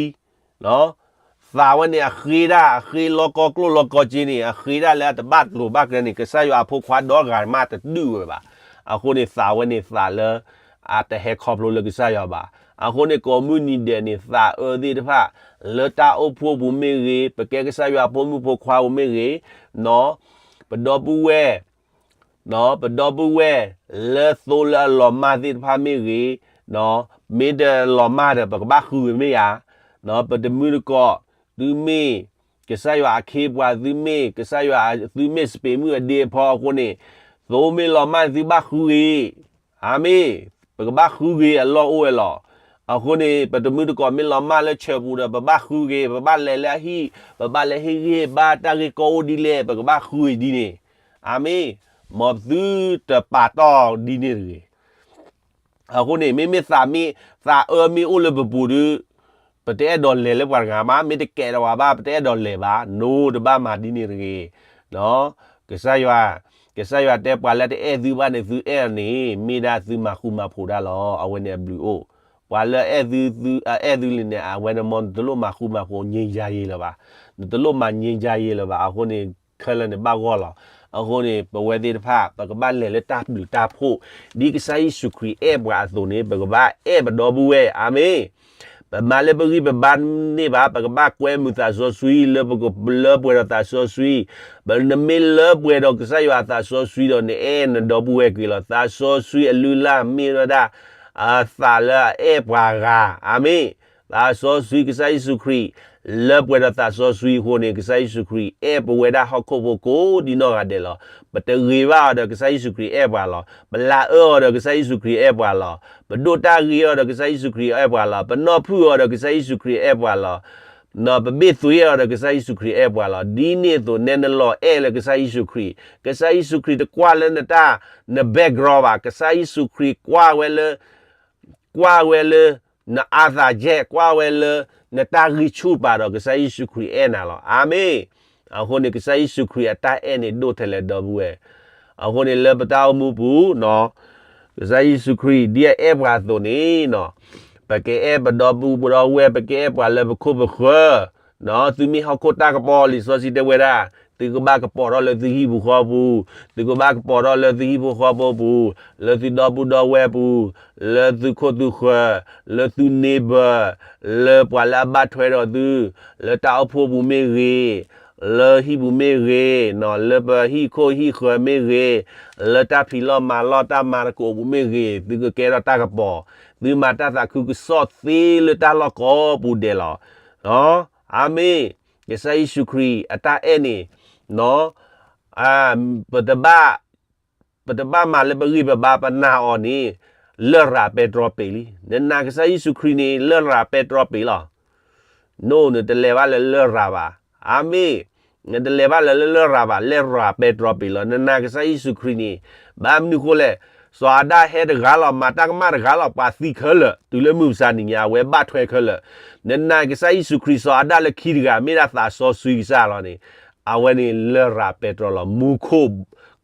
သးဝဲန့ၣ်အဃ့တၢ်, အဃ့လီၢ်ကီၢ်ကျိၣ်လီၢ်ကီၢ်စ့န့ၣ်, အဃ့တၢ်လၢအတဘၣ်လိာ်ဘၣ်ကျဲန့ၣ်, ကစၢ်ယွၤအဖိခွါဒီဂၤမးတဒုးဝဲဘၣ်. အဃိန့ၣ် သးဝဲန့ၣ်သးလၢ အတဟဲခီဖျိလၢကစၢ်ယွၤဘၣ်. အဃိန့ၣ် ကိးမုၢ်နံၤဒဲးန့ၣ် သးအၢသ့ၣ်တဖၣ် လၢတၢ်အိၣ်ဖှိၣ်ပူၤမ့ၢ်ဂ့ၤ, ပကဲကစၢ်ယွၤအဖိမုၣ်ဖိခွါပူၤမ့ၢ်ဂ့ၤ, ပဒီပုၢ်ဝဲၢ် ပဒီပုၢ်ဝဲၢ်လၢသိလၢအလီၤမၢ်သ့ၣ်တဖၣ်မ့ၢ်ဂ့ၤ, မ့ၢ်တလီၤမၢ်ဒီး ပကဘၣ်ဃုဂ့ၤမ့ၢ်ဧါ. ပတမုၢ်တကိး သုမ့ၢ်ကစၢ်ယွၤအခ့အပှၤ, သုမ့ၢ်ကစၢ်ယွၤ, သုမ့ၢ်စပံးမုၢ်အဒ့အဖီအဃိန့ၣ်, သိမ့ၢ်လီၤမၢ်သုဘၣ်ဃုဂ့ၤ, အၤမ့ၣ်, ပကဘၣ်ဃုဂ့ၤအလီၢ်အိၣ်ဝဲလီၤ. အဃိန့ၣ် ပတမုၢ်တကိးမ့ၢ်လီၤမၢ်လၢဆၢပူၤဒီး ပဘၣ်ဃုဂ့ၤ, ပဘၣ်လဲၤလၢအဟံၣ်, ပဘၣ်လဲၤဟ့ၣ်ဂံၢ်ဟ့ၣ်ဘါတၢ်ဂ့ၢ်ကီအိၣ်ဒ်လဲၣ်, ပကဘၣ်ဃုဂ့ၤဒ်န့ၣ်, အၤမ့ၣ်, မ်ပသုတပာ်တီၢ်ဒ်န့ၣ်တဂ့ၤ. အဃိန့ၣ် မ့မ့ၢ်သးမ့ၢ်, သးအၢမ့ၢ်အိၣ်လၢပပူၤဒီး, ပတအဲၣ်ဒိးလဲၤလၢပှၤတဂၤမး, မ့ၢ်တကဲးတဝၤဘၣ် ပတအဲၣ်ဒိးလဲၤဘၣ်, နိတဘၣ်မၤဒ်န့ၣ်တဂ့ၤ. ကစၢ်ယွၤ, ကစၢ်ယွၤတဲပှၤလၢတအဲၣ်သုဘၣ်န့ၣ် သုအဲၣ်အီၤန့ၣ် မ့ၢ်ဒၣ်သုမၤဃူမၤဖိးဒၣ်လီၤ. အဝဲန့ၣ်အဘျုးအိၣ်, ပှၤလၢအအဲၣ်သု, အဲၣ်သုလံန့ၣ် အဝဲန့ၣ်မ်နတလိၣ်မၤဃူမၤဖိး ငြိမ်းချမ်းရေးလၢၤဘၣ်, နတလိၣ်မၤ ငြိမ်းချမ်းရေးလၢၤဘၣ်, အဃိန့ၣ် ခဲလၢာ်န့ၣ်ဘၣ်ဂီၢ်လီၤ. အဃိန့ၣ် ပဝဲသ့ၣ်တဖၣ် ပကဘၣ်လဲၤလၢတၢ်ဘျုးတၢ်ဖှိၣ်, ဒ်ကစၢ်ယ့ၣ်ၡူးခရံာ်အဲၣ်ပှၤအသိးန့ၣ် ပကဘၣ်အဲၣ်ပဒီပုၢ်ဝဲၢ်, အၤမ့ၣ်. ပမၤလၢပဂံၢ်ပဘါန့ၣ်ဘၣ်, ပကဘၣ်ကွဲမုာ်သးစီဆှံ လၢပကလၢပှဲၤဒီးသးစီဆှံ, နမ့ၢ်လၢပှဲၤဒီးကစၢ်ယွၤအသးစီဆှံဒီး နအဲၣ်နဒီပုၢ်ဝဲၢ်က့ၤလီၤ. သးစီဆှံအလုၢ်အလၢ်မ့ၢ်ဝဲဒၣ် အသးလၢအအဲၣ်ပှၤဂၤ, အၤမ့ၣ်. သးစီဆှံကစၢ်ယ့ၣ်ၡူးခရံာ် လၢပှဲၤဒီးသးစီဆှံအဃိန့ၣ် ကစၢ်ယ့ၣ်ၡူးခရံာ်အဲၣ်ပဝဲဒၣ်ဟီၣ်ခိၣ်ဖိကိးဒ်နီၢ်ဂၤဒဲးလီၤ. ပတဂ့ၤဘၣ်အီၤဒီးကစၢ်ယ့ၣ်ၡူးခရံာ်အဲၣ်ပှၤလီၤ. ပလၤအၢအီၤဒီးကစၢ်ယ့ၣ်ၡူးခရံာ်အဲၣ်ပှၤလီၤ. ပဒိၣ်တၢ်ဂ့ၤအီၤဒီးကစၢ်ယ့ၣ်ၡူးခရံာ်အဲၣ်ပှၤလီၤ. ပနီၢ်ဖုၣ်အီၤဒီးကစၢ်ယ့ၣ်ၡူးခရံာ်အဲၣ်ပှၤလီၤ. ပဘ့ၣ်သွံအီၤဒီးကစၢ်ယ့ၣ်ၡူးခရံာ်အဲၣ်ပှၤလီၤ. ဒ်န့ၣ်အသိး နဲနလီၤအဲၣ်လၢကစၢ်ယ့ၣ်ၡူးခရံာ်, ကစၢ်ယ့ၣ်ၡူးခရံာ်တကွၢ်လၢနတၢ်, န background ဘၣ်. ကစၢ်ယ့ၣ်ၡူးခရံာ်ကွၢ်ဝဲလၢ ကွၢ်ဝဲလၢ နအါသးကဲး, ကွၢ်ဝဲလၢ နတၢ်ဂံၢ်ဆူၣ်ပာ်ဒီး ကစၢ်ယ့ၣ်ၡူးခရံာ်အဲၣ်နၤလီၤ. အၤမ့ၣ်. အဃိန့ၣ် ကစၢ်ယ့ၣ်ၡူးခရံာ်အတၢ်အဲၣ်န့ၣ်ဒိၣ်ထဲလဲၣ်ဒီပုၢ်ဝဲၢ်. အဃိန့ၣ်လၢပတၢ်အိၣ်မူပူၤ, ကစၢ်ယ့ၣ်ၡူးခရံာ်ဒ်အအဲၣ်ပှၤအသိးန့ၣ်, ပကအဲၣ်ပဒီပုၢ်ပဒီဝဲၢ်, ပကအဲၣ်ပှၤလၢပခိၣ်ပဃၢၤ, သုမ့ၢ်ဟီၣ်ခိၣ်တၢ်ကပီၤ လံာ်စီဆှံတဲဝဲဒၣ်, သုကဘၣ်ကပီၤထီၣ်လၢသုဟံၣ်ပူၤဃီပူၤ, သုကဘၣ်ကပီၤထီၣ်လၢသုဟံၣ်ဖိဃီဖိပူၤ, လၢသုဒီပုၢ်ဒီဝဲၢ်ပူၤ, လၢသုခိၣ်သုဃၢၤ, လၢသု neighbor, လၢပှၤလၢအဘၣ်ထွဲဒီးသု, လၢတၢ်အိၣ်ဖှိၣ်ပူၤမ့ၢ်ဂ့ၤ, လၢဟံၣ်ပူၤမ့ၢ်ဂ့ၤ, လၢပဟံၣ်ခိၣ်ဟံၣ်ဃၢၤမ့ၢ်ဂ့ၤ, လၢတၢ်ဖံးလီၢ်မၤလီၢ်တၢ်မၤသကိးပူၤမ့ၢ်ဂ့ၤ, သုကကဲထီၣ်တၢ်ကပီၤ, သုမၤတၢ်သးခုကစီၣ်သ့လၢတၢ်လီၢ်ကိးပူၤဒဲးလီၤ. အၤမ့ၣ်. ကစၢ်ယ့ၣ်ၡူးခရံာ်အတၢ်အဲၣ်န့ၣ်, ပတဘၣ်, ပတဘၣ်မၤလၢပဂံၢ်ပဘါ ပနာ်အီၤန့ၣ်, လရာ်ပဲတြီပ့ၤလံ. နနာ်ကစၢ်ယ့ၣ်ၡူးခရံာ်န့ၣ် လရာ်ပဲတြီပ့ၤလီၤ. နတလဲၤဘၣ်လၢလရာ်ဘၣ်. အၤမ့ၣ်. နတလဲၤဘၣ်လၢလရာ်ဘၣ်, လရာ်ပဲတြီပ့ၤလီၤ. နနာ်ကစၢ်ယ့ၣ်ၡူးခရံာ်န့ၣ်, ဘၣ်မနုၤဃိလဲၣ်, စီၤအၤဒၣ်ဟဲတဂၤလီၤ, မၤတၢ်ကမၣ်တဂၤလီၤ, ပှၤသံခဲလၢာ်, တုၤလၢမုၢ်မဆါနံၤညါ အဝဲဘၣ်ထွဲခဲလၢာ်. နနာ်ကစၢ်ယ့ၣ်ၡူးခရံာ် စီၤအၤဒၣ်လၢခံတဂၤ မ့ၢ်ဒၣ်သးစီဆှံကစၢ်လီၤန့ၣ်, အဝဲန့ၣ်လရာ်ပဲတြီလီၤ, မူခိၣ်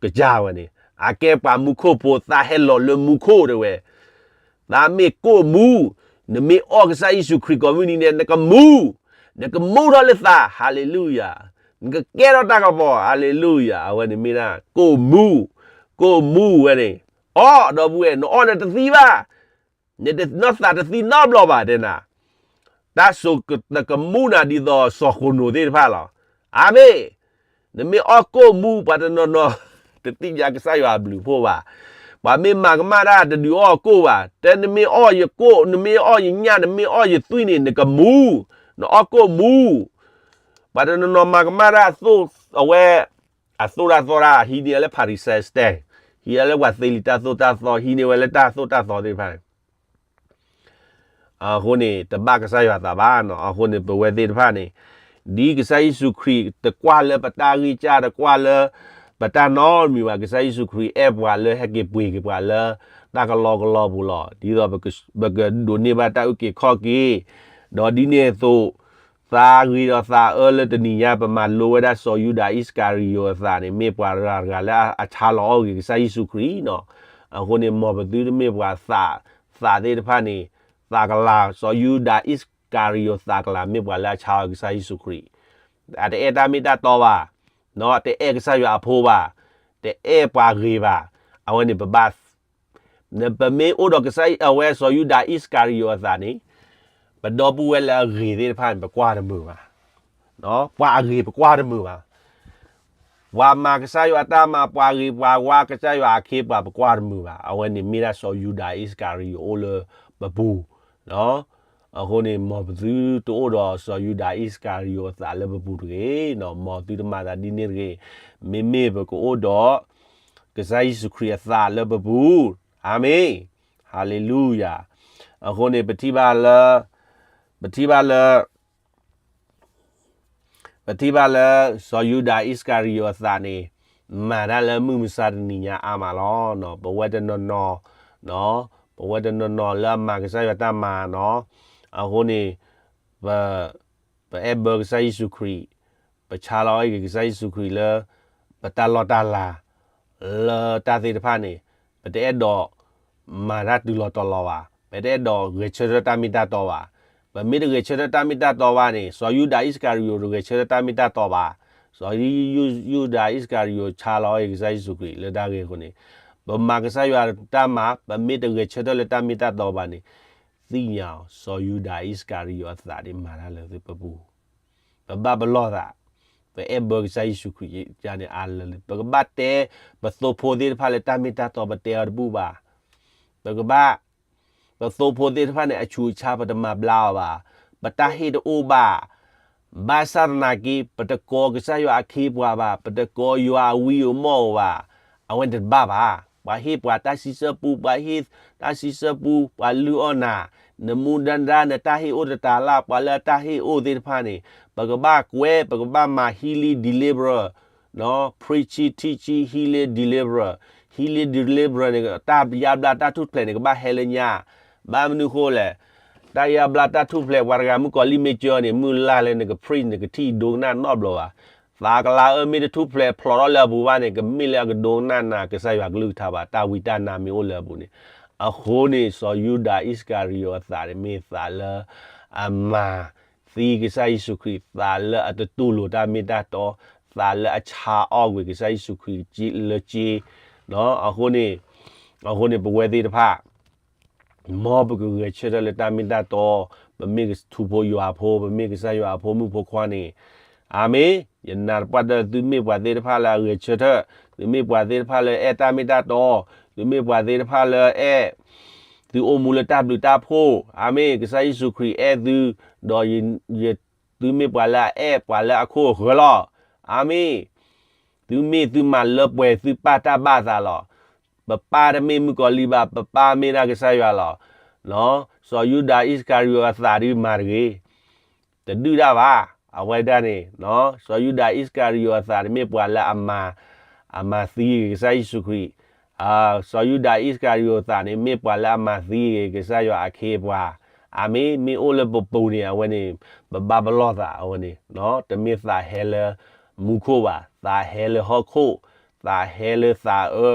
ကစၢ်ဝဲန့ၣ်, အကဲပှၤမူခိၣ်ဖိ သးဟဲလီၤလၢမူခိၣ်တဲဝဲ သးမ့ၢ်ကိၣ်မူ, နမ့ၢ်အီၣ်ကစၢ်ယ့ၣ်ၡူးခရံာ်ကိးမုၢ်နံၤဒဲး နကမူ, နကမူထီၣ်လၢသး, ဟါလ့လူယၤ, နကကဲထီၣ်တၢ်ကပီၤ, ဟါလ့လူယၤ, အဝဲန့ၣ်မ့ၢ်ဒၣ် ကိၣ်မူ, ကိၣ်မူဝဲန့ၣ်, အီၣ်ဒီပုၢ်ဝဲၢ်, နအီၣ်နတသံဘၣ်, နတ, နီၢ်သးတသံနီတဘျီဘၣ်တဲနၤ, တၢ်စိၤတကမူနၤဒ်သိးစီၤဃနိးသ့ၣ်တဖၣ်လီၤ. အၤမ့ၣ်. နမ့ၢ်အီၣ်ကိၣ်မူ ပှၤတနီၤနီၤ တသ့ၣ်ညါကစၢ်ယွၤအဘျုးအဖှိၣ်ဘၣ်. ပှၤမ့ၢ်မၤကမၣ်တၢ်တဒုးအီၣ်ကိၣ်ဘၣ်. တဲနမ့ၢ်အီၣ်ယကိၣ်, နမ့ၢ်အီၣ်ယညၣ်, နမ့ၢ်အီၣ်ယသွံၣ်န့ၣ် နကမူ, နအီၣ်ကိၣ်မူ. ပှၤတနီၤနီၤမၤကမၣ်တၢ်အသိၣ်, အဝဲ, အသိၣ်တၢ်သီတၢ် ဟံးန့ၢ်လၢ Pharisees တဲ, ဟံးလၢပှၤသ့လံာ်တၢ်သိၣ်တၢ်သီ, ဟံးန့ၢ်ဝဲလၢတၢ်သိၣ်တၢ်သီသ့ၣ်တဖၣ်န့ၣ် အဃိန့ၣ် တဘၣ်ကစၢ်ယွၤသးဘၣ်နီၤ. အဃိန့ၣ် ပဝဲသ့ၣ်တဖၣ်န့ၣ်, ဒ်ကစၢ်ယ့ၣ်ၡူးခရံာ်တကွၢ်လၢပတၢ်ဂံၢ်စၢ်, တကွၢ်လၢပတၢ်နီတမံၤဘၣ်. ကစၢ်ယ့ၣ်ၡူးခရံာ်အဲၣ်ပှၤလၢဟဲက့ၤပှ့ၤက့ၤပှၤလၢတၢ်ကလီကလီပူၤလီၤ. ဒ်သိးပကဒိးန့ၢ်ဘၣ်တၢ်အုၣ်က့ၤခီၣ်က့ၤ, ဒီးဒ်န့ၣ်အသိး သးဂ့ၤဒီးသးအၢလၢတနံၤညါ ပမၤလိဝဲဒၣ်စီၤယူဒၤအံၣ်စကၤရံယိၤအသးန့ၣ် မ့ၢ်ပှၤတဂၤတဂၤလၢအဆါလီၤအီၣ်ဂ့ၤကစၢ်ယ့ၣ်ၡူးခရံာ်နီၤ. အဃိန့ၣ် မ်ပသုတမ့ၢ်ပှၤသး, သးသ့ၣ်တဖၣ်န့ၣ်, သးကလၤ, စီၤယူဒၤအံၣ်စကၤရံယိၤသးကလၤ မ့ၢ်ပှၤလၢအဆါအီၣ်ကစၢ်ယ့ၣ်ၡူးခရံာ်. အတအဲၣ်တၢ်မ့ၢ်တၢ်တီဘၣ်, တအဲၣ်ကစၢ်ယွၤအဖိဘၣ်, တအဲၣ်ပှၤဂ့ၤဘၣ်. အဝဲန့ၣ်ပဘၣ် ပမ့ၢ်အိၣ်ဒီးကစၢ်အဝဲစီၤယူဒၤအံၣ်စကၤရံယိၤအသးန့ၣ်, ပဒီပုၢ်ဝဲၢ်လၢအဂ့ၤသ့ၣ်တဖၣ်န့ၣ် ပကွၢ်တမုာ်ဘၣ်. ပှၤအဂ့ၤပကွၢ်တမုာ်ဘၣ်. ပှၤမၤကစၢ်ယွၤတၢ်မၤ ပှၤဂ့ၤပှၤဝါ ကစၢ်ယွၤအခ့အပှၤ ပကွၢ်တမုာ်ဘၣ်. အဝဲန့ၣ်မ့ၢ်ဒၣ်စီၤယူဒၤအံၣ်စကၤရံယိၤအိၣ်လၢပပူၤ, အဃိန့ၣ် မ်ပသုတအိၣ်ဒီးစီၤယူဒၤအံၣ်စကၤရံယိၤအသးလၢပပူၤတဂ့ၤ, မ်သုတမၤသးဒ်န့ၣ်တဂ့ၤ. မ့မ့ၢ်ပကအိၣ်ဒီး ကစၢ်ယ့ၣ်ၡူးခရံာ်အသးလၢပပူၤ, အၤမ့ၣ်, ဟါလ့လူယၤ. အဃိန့ၣ် ပထံၣ်ဘၣ်လၢ ပထံၣ်ဘၣ်လၢ ပထံၣ်ဘၣ်လၢ စီၤယူဒၤအံၣ်စကၤရံယိၤအသးန့ၣ် မၤတၢ်လၢမုၢ်မဆါတနံၤညါအါမးလီၤ. ပဝဲတနီၤနီၤ, ပဝဲတနီၤနီၤလၢအမၤကစၢ်ယွၤတၢ်မၤနီၤ, အဃိန့ၣ် ပ ပအဲၣ်ဘၢကစၢ်ယ့ၣ်ၡူးခရံာ်, ပဆါလီၤအီၣ်က့ၤကစၢ်ယ့ၣ်ၡူးခရံာ်လၢ ပတၢ်လီၢ်တၢ်လၤ လၢတၢ်သ့ၣ်တဖၣ်န့ၣ် ပတအဲၣ်ဒိးမၤတၢ်တုၤလီၤတီၤလီၤဘၣ်, ပတအဲၣ်ဒိးဂဲၤဆၢထၢၣ်တၢ်မ့ၢ်တၢ်တီဘၣ်. ပမ့ၢ်တဂဲၤဆၢထၢၣ်တၢ်မ့ၢ်တၢ်တီဘၣ်န့ၣ် စီၤယူဒၤအံၣ်စကၤရံယိၤတဂဲၤဆၢထၢၣ်တၢ်မ့ၢ်တၢ်တီဘၣ်. စီၤယူဒၤအံၣ်စကၤရံယိၤဆါလီၤအီၣ်က့ၤကစၢ်ယ့ၣ်ၡူးခရံာ်လၢတၢ်ဂ့ၢ်အဃိန့ၣ်, ပမၤကစၢ်ယွၤတၢ်မၤ ပမ့ၢ်တဂဲၤဆၢထၢၣ်လၢတၢ်မ့ၢ်တၢ်တီဘၣ်န့ၣ်, သ့ၣ်ညါအီၤ စီၤယူဒၤအံၣ်စကၤရံယိၤအသးန့ၣ်မၤတၢ်လၢပပူၤ ပဘၣ်ပလီၢ်သး, ပအဲၣ်ဘၢကစၢ်ယ့ၣ်ၡူးခရံာ်န့ၣ်အါလၢာ်လံ. ပကဘၣ်တဲ ပသိဖိသ့ၣ်တဖၣ်လၢတၢ်မ့ၢ်တၢ်တီ ပတဲအီၤတဘူၣ်ဘၣ်. ပကဘၣ် ပသိဖိသ့ၣ်တဖၣ်န့ၣ် အဆူးအဆါ ပတမၤဘျါအီၤဘၣ်. ပတၢ်ဟ့ၣ်တအိၣ်ဘၣ်. ဘၣ်ဆၣ်သနာ်က့ ပတကိးကစၢ်ယွၤအခ့အပှၤဘၣ်, ပတကိးယွၤအဝံအမီၢ်အီၤဘၣ်. အဝဲန့ၣ်တဘၣ်ဘၣ်. ပှၤဟ့ၣ်ပှၤတၢ်စံးဆၢပူ, ပှၤဟ့ၣ်တၢ်စံးဆၢပူ, ပှၤလုၢ်အီၣ်နၤ, နမူဒါဒါ နတၢ်ဟ့ၣ်အိၣ်တတၤလၢ် ပှၤလၢအတၢ်ဟ့ၣ်အိၣ်သ့ၣ်တဖၣ်န့ၣ် ပကဘၣ်ကွဲ, ပကဘၣ်မၤ healing deliverer, preaching, teaching, healing, deliverer, healing deliverer န့ၣ် တၢ်ယါဘျါတၢ်ထူၣ်ဖျဲးန့ၣ် ကဘၣ်ဟဲလၢညါ. ဘၣ်မနုၤဃိလဲၣ်, တၢ်ယါဘျါတၢ်ထူၣ်ဖျဲး ပှၤတဂၤမုၣ်ကီၤလံၢ်မ့ၢ်ကၢန့ၣ် မုၢ်လၢ်လၢနက preach နကထံၣ်ဒိကနၣ်နီတဘျီဘၣ်. သးကလၤအၢမ့ၢ်တထူၣ်ဖျဲးဖျိးထီၣ်လၢအပူၤဘၣ်န့ၣ် ကမ့ၢ်လၢအကဒိကနၣ်နၤ ကစၢ်ယွၤကလုၢ်ကထါဘၣ်, တၢ်ဝံတၢ်နါမ့ၢ်အိၣ်လၢအပူၤန့ၣ်. အဃိန့ၣ် စီၤယူဒၤအံၣ်စကၤရံယိၤအသးန့ၣ် မ့ၢ်သးလၢအမၤသံကစၢ်ယ့ၣ်ၡူးခရံာ်, သးလၢအတတူၢ်လိာ်တၢ်မ့ၢ်တၢ်တီ, သးလၢအဆါအီၣ်ကွံာ်ကစၢ်ယ့ၣ်ၡူးခရံာ်လၢစ့. အဃိန့ၣ်, အဃိန့ၣ် ပဝဲသ့ၣ်တဖၣ် မ်ပကဂဲၤဆၢထၢၣ်လၢတၢ်မ့ၢ်တၢ်တီ, ပမ့ၢ်ထူဖိယွၤဖိ, ပမ့ၢ်ကစၢ်ယွၤအဖိမုၣ်ဖိခွါန့ၣ်, အၤမ့ၣ်, ယနာ်သပှၢ်တၢၢ်သုမ့ၢ်ပှၤသ့ၣ်တဖၣ်လၢအဂဲၤဆၢထၢၣ်, သုမ့ၢ်ပှၤသ့ၣ်တဖၣ်လၢအဲၣ်တၢ်မ့ၢ်တၢ်တီ, သုမ့ၢ်ပှၤသ့ၣ်တဖၣ်လၢအဲၣ်, သုအိၣ်မူလၢတၢ်ဘျုးတၢ်ဖှိၣ်, အၤမ့ၣ်, ကစၢ်ယ့ၣ်ၡူးခရံာ်အဲၣ်သု, ဒီးယ, သုမ့ၢ်ပှၤလၢအအဲၣ်ပှၤလၢအခိၣ်အဃၢၤလီၤ. အၤမ့ၣ်. သုမ့ၢ်သုမၤလၢပှဲၤသုပၢ်တၢ်ဘၣ်သးလီၤ. ပပၢ်တမ့ၢ်မုၣ်ကီၤလံၢ်ဘၣ်, ပပၢ်မ့ၢ်ဒၣ်ကစၢ်ယွၤလီၤ. စီၤယူဒၤအံၣ်စကၤရံယိၤအသးဒုးမၤတဂ့ၤ. တဒုၣ်တၢ်ဘၣ်. အဝဲဒၣ်န့ၣ်, စီၤယူဒၤအံၣ်စကၤရံယိၤအသးန့ၣ် မ့ၢ်ပှၤလၢအမၤ, အမၤသံကစၢ်ယ့ၣ်ၡူးခရံာ်, စီၤယူဒၤအံၣ်စကၤရံယိၤအသးန့ၣ် မ့ၢ်ပှၤလၢအမၤသံက့ၤကစၢ်ယွၤအခ့အပှၤ, အၤမ့ၣ်, မ့ၢ်အိၣ်လၢပပူၤန့ၣ် အဝဲန့ၣ်, ပဘၣ်ပလီၢ်သးအဝဲန့ၣ်, တမ့ၢ်သးဟဲလၢမူခိၣ်ဘၣ်, သးဟဲလၢဟီၣ်ခိၣ်, သးဟဲလၢသးအ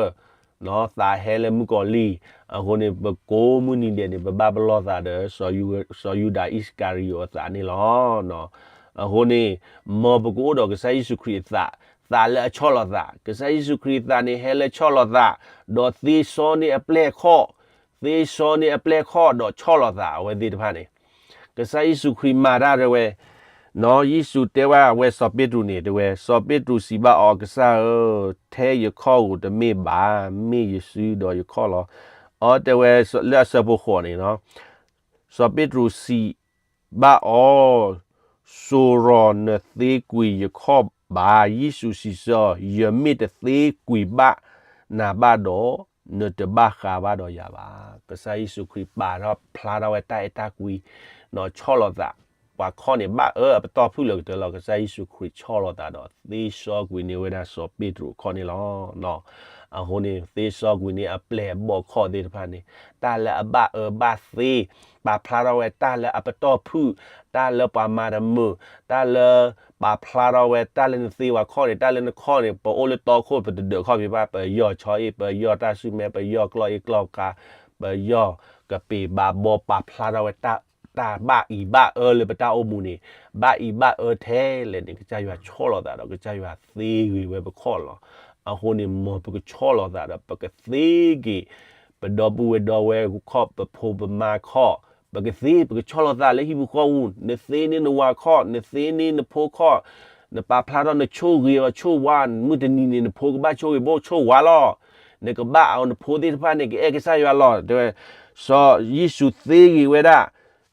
ၢ, သးဟဲလၢမုၣ်ကီၤလံၢ်, အဃိန့ၣ် ပကိးမုၢ်နံၤဒဲးန့ၣ် ပဘၣ်ပလီၢ်သးဒီး စီၤယူဒၤအံၣ်စကၤရံယိၤအသးန့ၣ်လီၤ. အဃိန့ၣ်, မ်ပကအိၣ်ဒီးကစၢ်ယ့ၣ်ၡူးခရံာ်အသး, သးလၢအဆီၣ်လီၤသး, ကစၢ်ယ့ၣ်ၡူးခရံာ်အသးန့ၣ် ဟဲလၢဆီၣ်လီၤသး, ဒီးသ့စီန့ၢ်အပျဲၢ်ခီၣ်, သ့စီန့ၢ်အပျဲၢ်ခီၣ်ဒီးဆီၣ်လီၤသးအဝဲသ့ၣ်တဖၣ်န့ၣ်, ကစၢ်ယ့ၣ်ၡူးခရံာ်မၤတၢ်တဲဝဲ, ယ့ၣ်ၡူးတဲဝဲအဝဲစီၤပ့းတရူးန့ၣ် တဲဝဲ, စီၤပ့းတရူးစံးဘၣ်အီၤ, ကစၢ်ဧၢ, ထဲယခီၣ်ဧိၤတမ့ၢ်ဘၣ်, မ့ၢ်ယစုဒီးယခီၣ်လီၤ. အတဲဝဲလၢအဆၢဖိဃိးန့ၣ်, စီၤပ့းတရူးစံးဘၣ်အီၤ, စိၤရီၤနသ့ကွံာ်ယခီၣ်ဘၣ်. ယ့ၣ်ၡူးစံးဆၢအီၤ, ယမ့ၢ်တသ့ကွံာ်ဘၣ်နၤဘၣ်ဒီး, နတဘၣ်ဃးဘၣ်ဒီးယၤဘၣ်. ကစၢ်ယ့ၣ်ၡူးခရံာ်ပာ်ထီၣ်ဖျါထီၣ်ဝဲတၢ်အဲၣ်တၢ်ကွံ, ဒီးဆီၣ်လီၤသး, ပှၤခီၣ်န့ၣ်ဘၣ်အၢအပတီၢ်ဖုၣ်လၢကတၢၢ်လီၤ. ကစၢ်ယ့ၣ်ၡူးခရံာ်ဆီၣ်လီၤသးဒီး သ့စီကွံာ်န့ၢ်ဝဲဒၣ်စီၤပ့းတရူးအခီၣ်န့ၣ်လီၤ. အဃိန့ၣ် သ့စီကွံာ်န့ၢ်အပျဲၢ်အဘီၣ်ခီၣ်သ့ၣ်တဖၣ်န့ၣ်, တၢ်လၢအဘၣ်အၢဘၣ်သီ, ပာ်ဖျါထီၣ်ဝဲတၢ်လၢအပတီၢ်ဖုၣ်, တၢ်လၢပှၤမၤတမုာ်, တၢ်လၢပာ်ဖျါထီၣ်ဝဲတၢ်လၢနသ့ပှၤခီၣ်န့ၣ်, တၢ်လၢနခီၣ်န့ၣ်, ပအိၣ်လၢတီခိၣ် ပတဒၢးခီၣ်ဖံးဘၣ်, ပယီၢ်ဆီအ့ၣ်, ပယီၢ်တၢ်ဆူၣ်မဲ, ပယီၢ်ကျီၢ်အ့ၣ်ကျီၢ်ကါ, ပယီၢ်ကပ့ၤဘးဘီ, ပာ်ဖျါထီၣ်ဝဲတၢ်, တၢ်ဘၣ်အံၤဘၣ်အၢလၢပတၢ်အိၣ်မူန့ၣ်, ဘၣ်အံၤဘၣ်အၢထဲလဲၣ်န့ၣ်, ကစၢ်ယွၤဆီၣ်လီၤသးဒီး ကစၢ်ယွၤသ့ဂ့ၤဝဲပခီၣ်လီၤ. အဃိန့ၣ် မ်ပကဆီၣ်လီၤသးဒီး ပကသ့က့ၤ ပဒီပုၢ်ဝဲၢ်ဒီဝဲၢ်ခီၣ်, ပဖိပမါခီၣ်, ပကသ့ ပကဆီၣ်လီၤသးလၢဟံၣ်ပူၤဃီပူၤ, နသ့န့ၢ်နဝၤခီၣ်, နသ့န့ၢ်နဖိခီၣ်, နပာ်ဖျါထီၣ်နဆိၣ်ဂ့ၤအီၤဆိၣ်ဝါ, မုၢ်တနံၤန့ၣ် နဖိကဘၣ်ဆိၣ်ဂ့ၤဘၣ်ဆိၣ်ဝါလီၤ. နကဘၣ်အီၤနဖိသ့ၣ်တဖၣ်န့ၣ် ကအဲၣ်ကစၢ်ယွၤလီၤ. တဲဝဲ, စီၤယ့ၣ်ၡူးသ့ဂ့ၤဝဲဒၣ်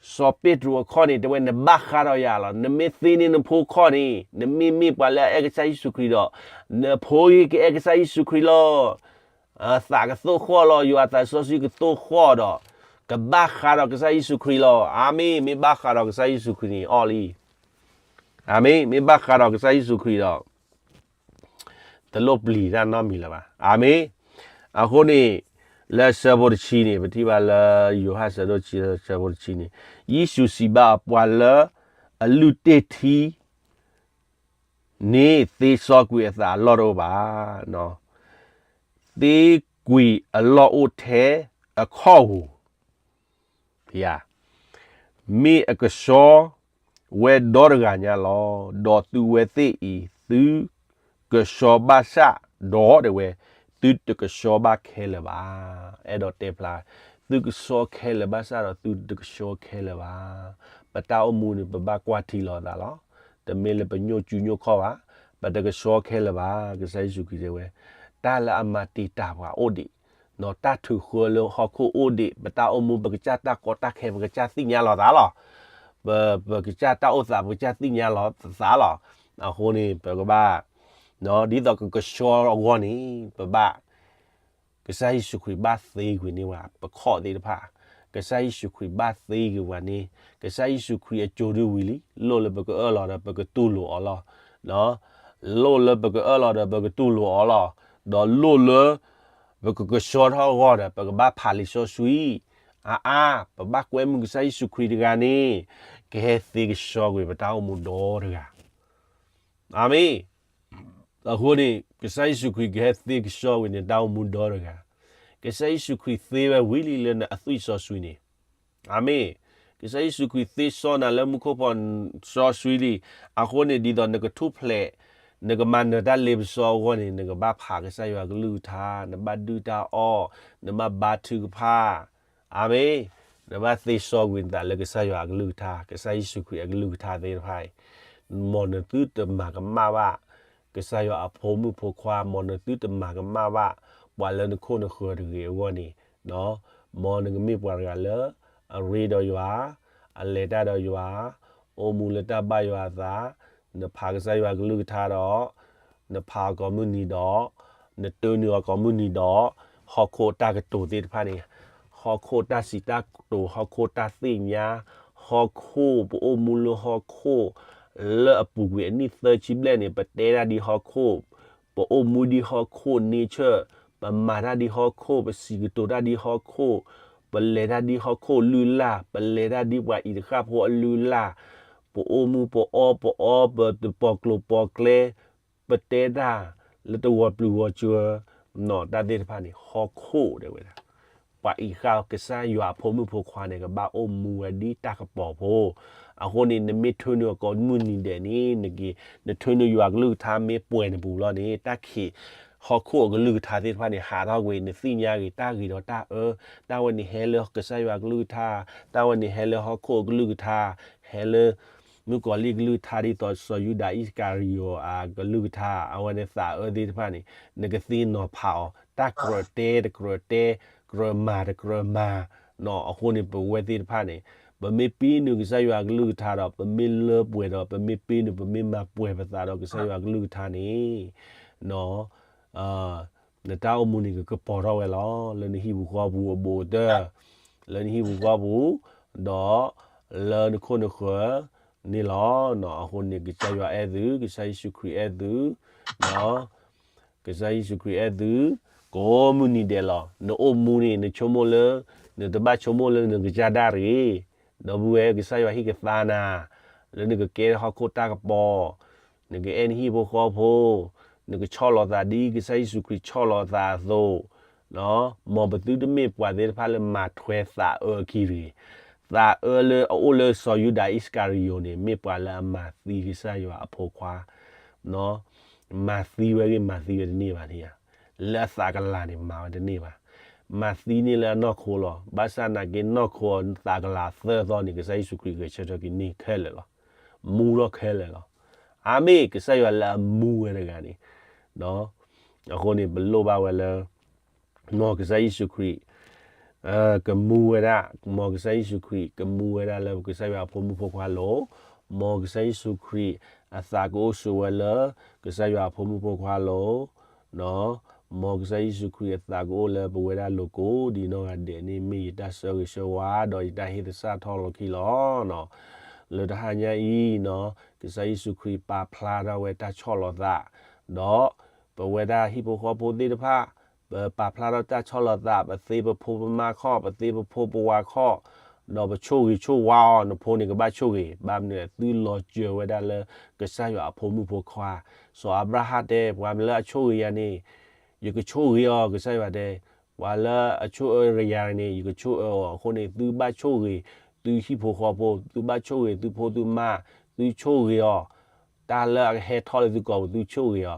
စီၤပ့းတရူးအခီၣ်န့ၣ် တဲဝဲ နဘၣ်ဃးဒီးယၤလီၤ. နမ့ၢ်သ့န့ၢ်နဖိခီၣ်န့ၣ် နမ့ၢ်မ့ၢ်ပှၤလၢအအဲၣ်ကစၢ်ယ့ၣ်ၡူးခရံာ်ဒီး နဖိဂ့ၤကအဲၣ်ကစၢ်ယ့ၣ်ၡူးခရံာ်လီၤ. သးကသိၣ်ဃီၣ်လီၤ, ယွၤသးစီဆှံကသိၣ်ဃီၣ်ဒီး ကဘၣ်ဃးဒီးကစၢ်ယ့ၣ်ၡူးခရံာ်လီၤ. အၤမ့ၣ်, မ့ၢ်ဘၣ်ဃးဒီးကစၢ်ယ့ၣ်ၡူးခရံာ်န့ၣ် အီၣ်လံ. အၤမ့ၣ်, မ့ၢ်ဘၣ်ဃးဒီးကစၢ်ယ့ၣ်ၡူးခရံာ်ဒီး တလိၣ်ပျံၤတၢ်နီတမံၤလၢၤဘၣ်. အၤမ့ၣ်. အဃိန့ၣ် လၢဆၢဖိတဆံန့ၣ် ပထံၣ်ဘၣ်လၢ ယိၤဟၣ်ဆၢဒိၣ်ခံ ဆၢဖိတဆံန့ၣ်, ယ့ၣ်ၡူးစံးဘၣ်အီၤ, ပှၤလၢအလုၢ်တ့ၢ်ထံန့ၣ် သ့စီကွံာ်အသးအလီၢ်တအိၣ်ဘၣ်. သ့ကွံာ်အလီၢ်အိၣ်ထဲအခီၣ်ဧိၤ ယၤ, မ့ၢ်အကဆှီဝဲဒီတဂၤညါလီၤ. ဒီးသုဝဲသ့ၣ်အံၤ သုကဆှီဘၣ်ဆၣ်ဒီး တဲဝဲ, သုတကဆှီဘၣ်ခဲလၢာ်ဘၣ်. အဲၣ်ဒိးတဲဖျါ, သုကဆှီခဲလၢာ်ဘၣ်ဆၣ်ဒီး သုတကဆှီခဲလၢာ်ဘၣ်. ပတၢ်အိၣ်မူန့ၣ် ပဘၣ်ကွၢ်ထံလီၤသးလီၤ. တမ့ၢ်လၢပညိၣ်ကူညိၣ်ခီၣ်ဘၣ်, ပတကဆှီခဲလၢာ်ဘၣ်. ကစၢ်ယ့ၣ်ၡူးခရံာ်တဲဝဲ, တၢ်လၢအမၤတံာ်တာ်ပှၤအိၣ်ဒံး, ဒီးတၢ်ထုးဃၢလၢဟီၣ်ခိၣ်အိၣ်ဒံး, ပတၢ်အိၣ်မူ ပကစၢ်တၢ်ကီတၢ်ခဲ ပကစၢ်သ့ၣ်ညါလီၤသးလီၤ. ပ, ပကစၢ်တၢ်အိၣ်သး ပကစၢ်သ့ၣ်ညါလီၤသးလီၤ. အဃိန့ၣ် ပကဘၣ်, ဒ်သိးကကဆှီအဂီၢ်န့ၣ် ပဘၣ် ကစၢ်ယ့ၣ်ၡူးခရံာ်ဘၣ်သ့ကွံာ်န့ၢ်ဝဲ ပခီၣ်သ့ၣ်တဖၣ်, ကစၢ်ယ့ၣ်ၡူးခရံာ်ဘၣ်သ့ကွံာ်ပှၤန့ၣ်, ကစၢ်ယ့ၣ်ၡူးခရံာ်အစိၤဒုဝံၤလံ, လိၣ်လၢပကအၢၣ်လီၤဒီးပကတူၢ်လိာ်အီၤလီၤ. လိၣ်လၢပကအၢၣ်လီၤဒီးပကတူၢ်လိာ်အီၤလီၤ. ဒီးလိၣ်လၢ ပကကဆှီထီၣ်အဂီၢ်ဒီး ပကဘၣ်ဖးလံာ်စီဆှံ, အါအါ, ပဘၣ်ကွဲမုာ်ကစၢ်ယ့ၣ်ၡူးခရံာ်တဂၤန့ၣ်, ကဟဲသ့ကဆှီကွံာ်ပတၢ်အိၣ်မူဒီတဂၤ. အၤမ့ၣ်. အဃိန့ၣ် ကစၢ်ယ့ၣ်ၡူးခရံာ်ကဟဲသ့ကဆှီဝံၤန့ၣ် တၢ်အိၣ်မူဒီတဂၤ, ကစၢ်ယ့ၣ်ၡူးခရံာ်သ့ဝဲဝံၤလံလၢနအသွံၣ်စီဆှံန့ၣ်, အၤမ့ၣ်, ကစၢ်ယ့ၣ်ၡူးခရံာ်သ့စီနၤလၢမူခိၣ်ဖီစီဆှံလံ. အဃိန့ၣ် ဒ်သိးနကထူၣ်ဖျဲး, နကမၤနၢၤတၢ်လ့ပစီအဂီၢ်န့ၣ် နကဘၣ်ဖးကစၢ်ယွၤကလုၢ်ကထါ, နဘၣ်ဒုၣ်တၢ်အီၣ်, နဘၣ်ဘါထုကဖၣ်, အၤမ့ၣ်, နဘၣ်သ့စီကွံာ်နသးလၢကစၢ်ယွၤအကလုၢ်ကထါ, ကစၢ်ယ့ၣ်ၡူးခရံာ်အကလုၢ်ကထါသ့ၣ်တဖၣ်အံၤ, မ်နသုတမၤကမၣ်ဘၣ် ကစၢ်ယွၤအဖိမုၣ်ဖိခွါ, မ်နသုတမၤကမၣ်ဘၣ် ပှၤလၢနခိၣ်နဃၢၤတဂ့ၤအဂီၢ်န့ၣ်, မ်နကမ့ၢ်ပှၤတဂၤလၢ အရ့ဒီးယွၤ, အလဲၤတၢ်ဒီးယွၤ, အိၣ်မူလၢတၢ်ဘၣ်ယွၤအသး, နဖးကစၢ်ယွၤကလုၢ်ကထါဒီး နဖးအီၤကိးမုၢ်နံၤဒီး, နတိၢ်န့ၢ်အီၤကိးမုၢ်နံၤဒီး, ဟီၣ်ခိၣ်တၢ်ကတိၤသ့ၣ်တဖၣ်န့ၣ်, ဟီၣ်ခိၣ်တၢ်စံးတၢ်ကတိၤ, ဟီၣ်ခိၣ်တၢ်သ့ၣ်ညါ, ဟီၣ်ခိၣ်ပအိၣ်မူလၢဟီၣ်ခိၣ် လၢအပူၤကွံာ်အနံၣ်သၢဆံဘျဲၣ်န့ၣ် ပတဲတၢ်ဒ်ဟီၣ်ခိၣ်, ပအိၣ်မူဒ်ဟီၣ်ခိၣ် nature, ပမၤတၢ်ဒ်ဟီၣ်ခိၣ်, ပစံးကတိၤတၢ်ဒ်ဟီၣ်ခိၣ်, ပလဲၤတၢ်ဒ်ဟီၣ်ခိၣ်လုၢ်လၢ်, ပလဲၤတၢ်ဒ်ပှၤအံၤတဃၣ်ဖိအလုၢ်လၢ်, ပအိၣ်မူပအီၣ်ပအီ, ပတပိာ်ကျိၤပိာ်ကျဲ, ပတဲတၢ်လၢတဂီၤပျုၤဂီၤစၢၤ, နီၢ်တၢ်သ့ၣ်တဖၣ်န့ၣ် ဟီၣ်ခိၣ်တဲဝဲဒၣ် ပှၤအံၤဃၣ်ကစၢ်ယွၤအဖိမုၣ်ဖိခွါန့ၣ် ကဘၣ်အိၣ်မူဝဲဒ်တၢ်ကပီၤဖိ. အဃိန့ၣ် နမ့ၢ်ထၢနုာ်အီၤကိးမုၢ်နံၤဒဲးန့ၣ် နက့ၤ နထၢနုာ်ယွၤကလုၢ်ကထါမ့ၢ်ပှဲၤနပူၤလီၤန့ၣ် တၢ်ခံးဟီၣ်ခိၣ်အကလုၢ်ကထါသ့ၣ်တဖၣ်န့ၣ် ဟးထီၣ်ကွံာ် နသ့ၣ်ညါဂ့ၤ တၢ်ဂ့ၤဒီးတၢ်အၢ, တၢ်ဝဲန့ၣ်ဟဲလၢကစၢ်ယွၤကလုၢ်ကထါ, တၢ်ဝဲန့ၣ်ဟဲလၢဟီၣ်ခိၣ်အကလုၢ်ကထါ, ဟဲလၢ မုၣ်ကီၤလံၢ်ကလုၢ်ကထါ ဒ်သိးစီၤယူဒၤအံၣ်စကၤရံယိၤအကလုၢ်ကထါ, အဝဲန့ၣ်သးအၢသ့ၣ်တဖၣ်န့ၣ် နကသ့ၣ်နီၤဖးအီၤ, တၢ်ကြၢးတဲတကြၢးတဲ, ကြၢးမၤတကြၢးမၤ, နီၢ်အဃိန့ၣ် ပဝဲသ့ၣ်တဖၣ်န့ၣ် ပမ့ၢ်ပ့ၤနုာ်ကစၢ်ယွၤကလုၢ်ကထါဒီး ပမ့ၢ်လၢပှဲၤဒီး ပမ့ၢ်ပ့ၤနုာ် ပမ့ၢ်မၤပှဲၤပသးဒီးကစၢ်ယွၤကလုၢ်ကထါန့ၣ်, နီၢ် နတၢ်အိၣ်မူန့ၣ် ကကပီၤထီၣ်ဝဲလီၤ. လၢနဟံၣ်ပူၤဃီပူၤအဘူးကတၢၢ်, လၢနဟံၣ်ပူၤဃီပူၤ, ဒီးလၢနခိၣ်နဃၢၤန့ၣ်လီၤ. နီၢ်အဃိန့ၣ် ကစၢ်ယွၤအဲၣ်သု, ကစၢ်ယ့ၣ်ၡူးခရံာ်အဲၣ်သု, နီၢ် ကစၢ်ယ့ၣ်ၡူးခရံာ်အဲၣ်သု, ကိးမုၢ်နံၤဒဲးလီၤ. နအိၣ်မူန့ၣ် နဆိကမိၣ်လၢ, နတဘၣ်ဆိကမိၣ်လၢနကစၢ်ဒၣ်တဂ့ၤ, ဒီပုၢ်ဝဲၢ် ကစၢ်ယွၤဟ့ၣ်ကသါနၤ, လၢနကကဲထီၣ်ဟီၣ်ခိၣ်တၢ်ကပီၤ, နကအဲၣ်နဟံၣ်ဖိဃီဖိ, နကဆီၣ်လီၤသးဒ်ကစၢ်ယ့ၣ်ၡူးခရံာ်ဆီၣ်လီၤသးအသိး, မ်ပသုတမ့ၢ်ပှၤသ့ၣ်တဖၣ်လၢမၤထွဲသးအၢအခံတဂ့ၤ. သးအၢလၢအအိၣ်လၢစီၤယူဒၤအံၣ်စကၤရံယိၤန့ၣ် မ့ၢ်ပှၤလၢအမၤသံကစၢ်ယွၤအဖိခွါ, မၤသံဝဲဂ့ၤ မၤသံဝဲတန့ၢ်ဘၣ်န့ၣ်ဧါ, လၢအသးကလၤန့ၣ် မၤဝဲတန့ၢ်ဘၣ်. မၤသံန့ၢ်လၢအနီၢ်ခိလီၤ. ဘၣ်ဆၣ်နာ်က့နီၢ်ခိသးကလၤသၢသီန့ၣ် ကစၢ်ယ့ၣ်ၡူးခရံာ်ဂဲၤဆၢထၢၣ်က့ၤန့ၢ်ခဲလၢာ်လီၤ. မူထီၣ်ခဲလၢာ်လီၤ. အါမ့ၢ်ကစၢ်ယွၤလၢအမူဝဲတဂၤန့ၣ်, အဃိန့ၣ် ပလိၣ်ဘၣ်ဝဲလၢ မ်ကစၢ်ယ့ၣ်ၡူးခရံာ် ကမူဝဲဒၣ်, မ်ကစၢ်ယ့ၣ်ၡူးခရံာ်ကမူဝဲဒၣ်လၢကစၢ်ယွၤအဖိမုၣ်ဖိခွါလီၤ. မ်ကစၢ်ယ့ၣ်ၡူးခရံာ်အသးကအိၣ်ဆိးဝဲလၢ ကစၢ်ယွၤအဖိမုၣ်ဖိခွါလီၤ. မ်ကစၢ်ယ့ၣ်ၡူးခရံာ်အသးကအိၣ်လၢပဝဲဒၣ်လိၤကိးဒံးနီၢ်ဂၤဒဲးန့ၣ် မ့ၢ်ယတၢ်ဆၢဂ့ၤဆၢဝါ ဒီးယတၢ်ဟ့ၣ်သဆၣ်ထီၣ်လီၤခံလီၤ. လၢတဟါညါအံၤနီၤ ကစၢ်ယ့ၣ်ၡူးခရံာ်ပာ်ဖျါထီၣ်ဝဲတၢ်ဆီၣ်လီၤသး, ဒီးပဝဲဒၣ်ဟံၣ်ဖိဃီဖိသ့ၣ်တဖၣ် ပပာ်ဖျါထီၣ်တၢ်ဆီၣ်လီၤသး, ပသ့ပဖိပမါခီၣ်, ပသ့ပဖိပဝၤခီၣ်, ဒီးပဆိၣ်ဂ့ၤဆိၣ်ဝါအီၤ, နဖိန့ၣ်ကဘၣ်ဆိၣ်ဂ့ၤ, ဘၣ်မနုၤလဲၣ် သုလီၤစၢၤဝဲဒၣ်လၢကစၢ်ယွၤအဖိမုၣ်ဖိခွါ. စီၤအၤဘြၤဟၣ်တဲ ပှၤလၢအဆိၣ်ဂ့ၤယၤန့ၣ် ယကဆိၣ်ဂ့ၤအီၤ, ကစၢ်ယွၤတဲ, ပှၤလၢအဆိၣ်အၢယၤန့ၣ် ယကဆိၣ်အၢအီၤ. အဃိန့ၣ် သုဘၣ်ဆိၣ်ဂ့ၤသုဟံၣ်ဖိဃီဖိ, သုဘၣ်ဆိၣ်ဂ့ၤသုဖိသုမါ, သုဆိၣ်ဂ့ၤအီၤ, တၢ်လၢအကဟဲထီၣ်လၢသုကိာ်ပူၤ သုဆိၣ်ဂ့ၤအီၤ.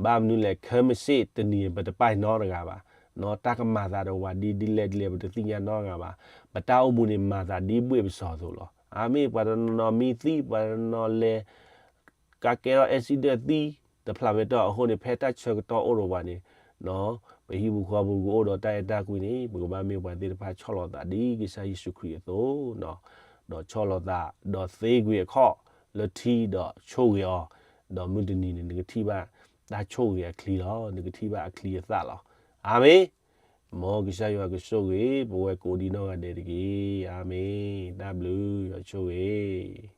ဘၣ်မနုၤလဲၣ် ခဲမုၢ်ဆ့ၣ်တနံၤန့ၣ် ပတပာ်နီတဂၤဘၣ်, တၢ်ကမၤသးဒီးပှၤဒ်ဒ်လဲၣ်ဒ်လဲၣ် ပတသ့ၣ်ညါနီတဂၤဘၣ်. ပတၢ်အိၣ်မူန့ၣ် မၤသးဒ်ဘှ့ၣ်ပစီၤအသိးလီၤ. အါမ့ၢ် ပှၤတနီၤနီၤမံသံ, ပှၤတနီၤနီၤလဲၤ ကးကဲထီၣ် accident သံ, တဖျးမ့ၢ်တၢ်အဃိန့ၣ် ဖဲတၢ်ဆၢကတီၢ်အိၣ်ဒီးပှၤန့ၣ် ပဟံၣ်ပူၤဃီပူၤကအိၣ်ဒီးတၢ်အဲၣ်တၢ်ကွံန့ၣ် ပကဘၣ်မ့ၢ်ပှၤသ့ၣ်တဖၣ်ဆီၣ်လီၤသးဒ်ကစၢ်ယ့ၣ်ၡူးခရံာ်အသိး, ဒီးဆီၣ်လီၤသး, ဒီးသ့ကွံာ်အခီၣ်လၢထံ, ဒီးဆိၣ်ဂ့ၤအီၤ, ဒီးမုၢ်တနံၤန့ၣ် နကထံၣ်ဘၣ်တၢ်ဆိၣ်ဂ့ၤအချံလီၤ, နကထံၣ်ဘၣ်အချံအသၣ်လီၤ. အၤမ့ၣ်. မ်ကစၢ်ယွၤကဆိၣ်ဂ့ၤ ပဝဲကိးဒံးနီၢ်ဂၤဒဲးတက့ၢ်. အၤမ့ၣ်. တၢ်ဘျုး, ယွၤဆိၣ်ဂ့ၤ.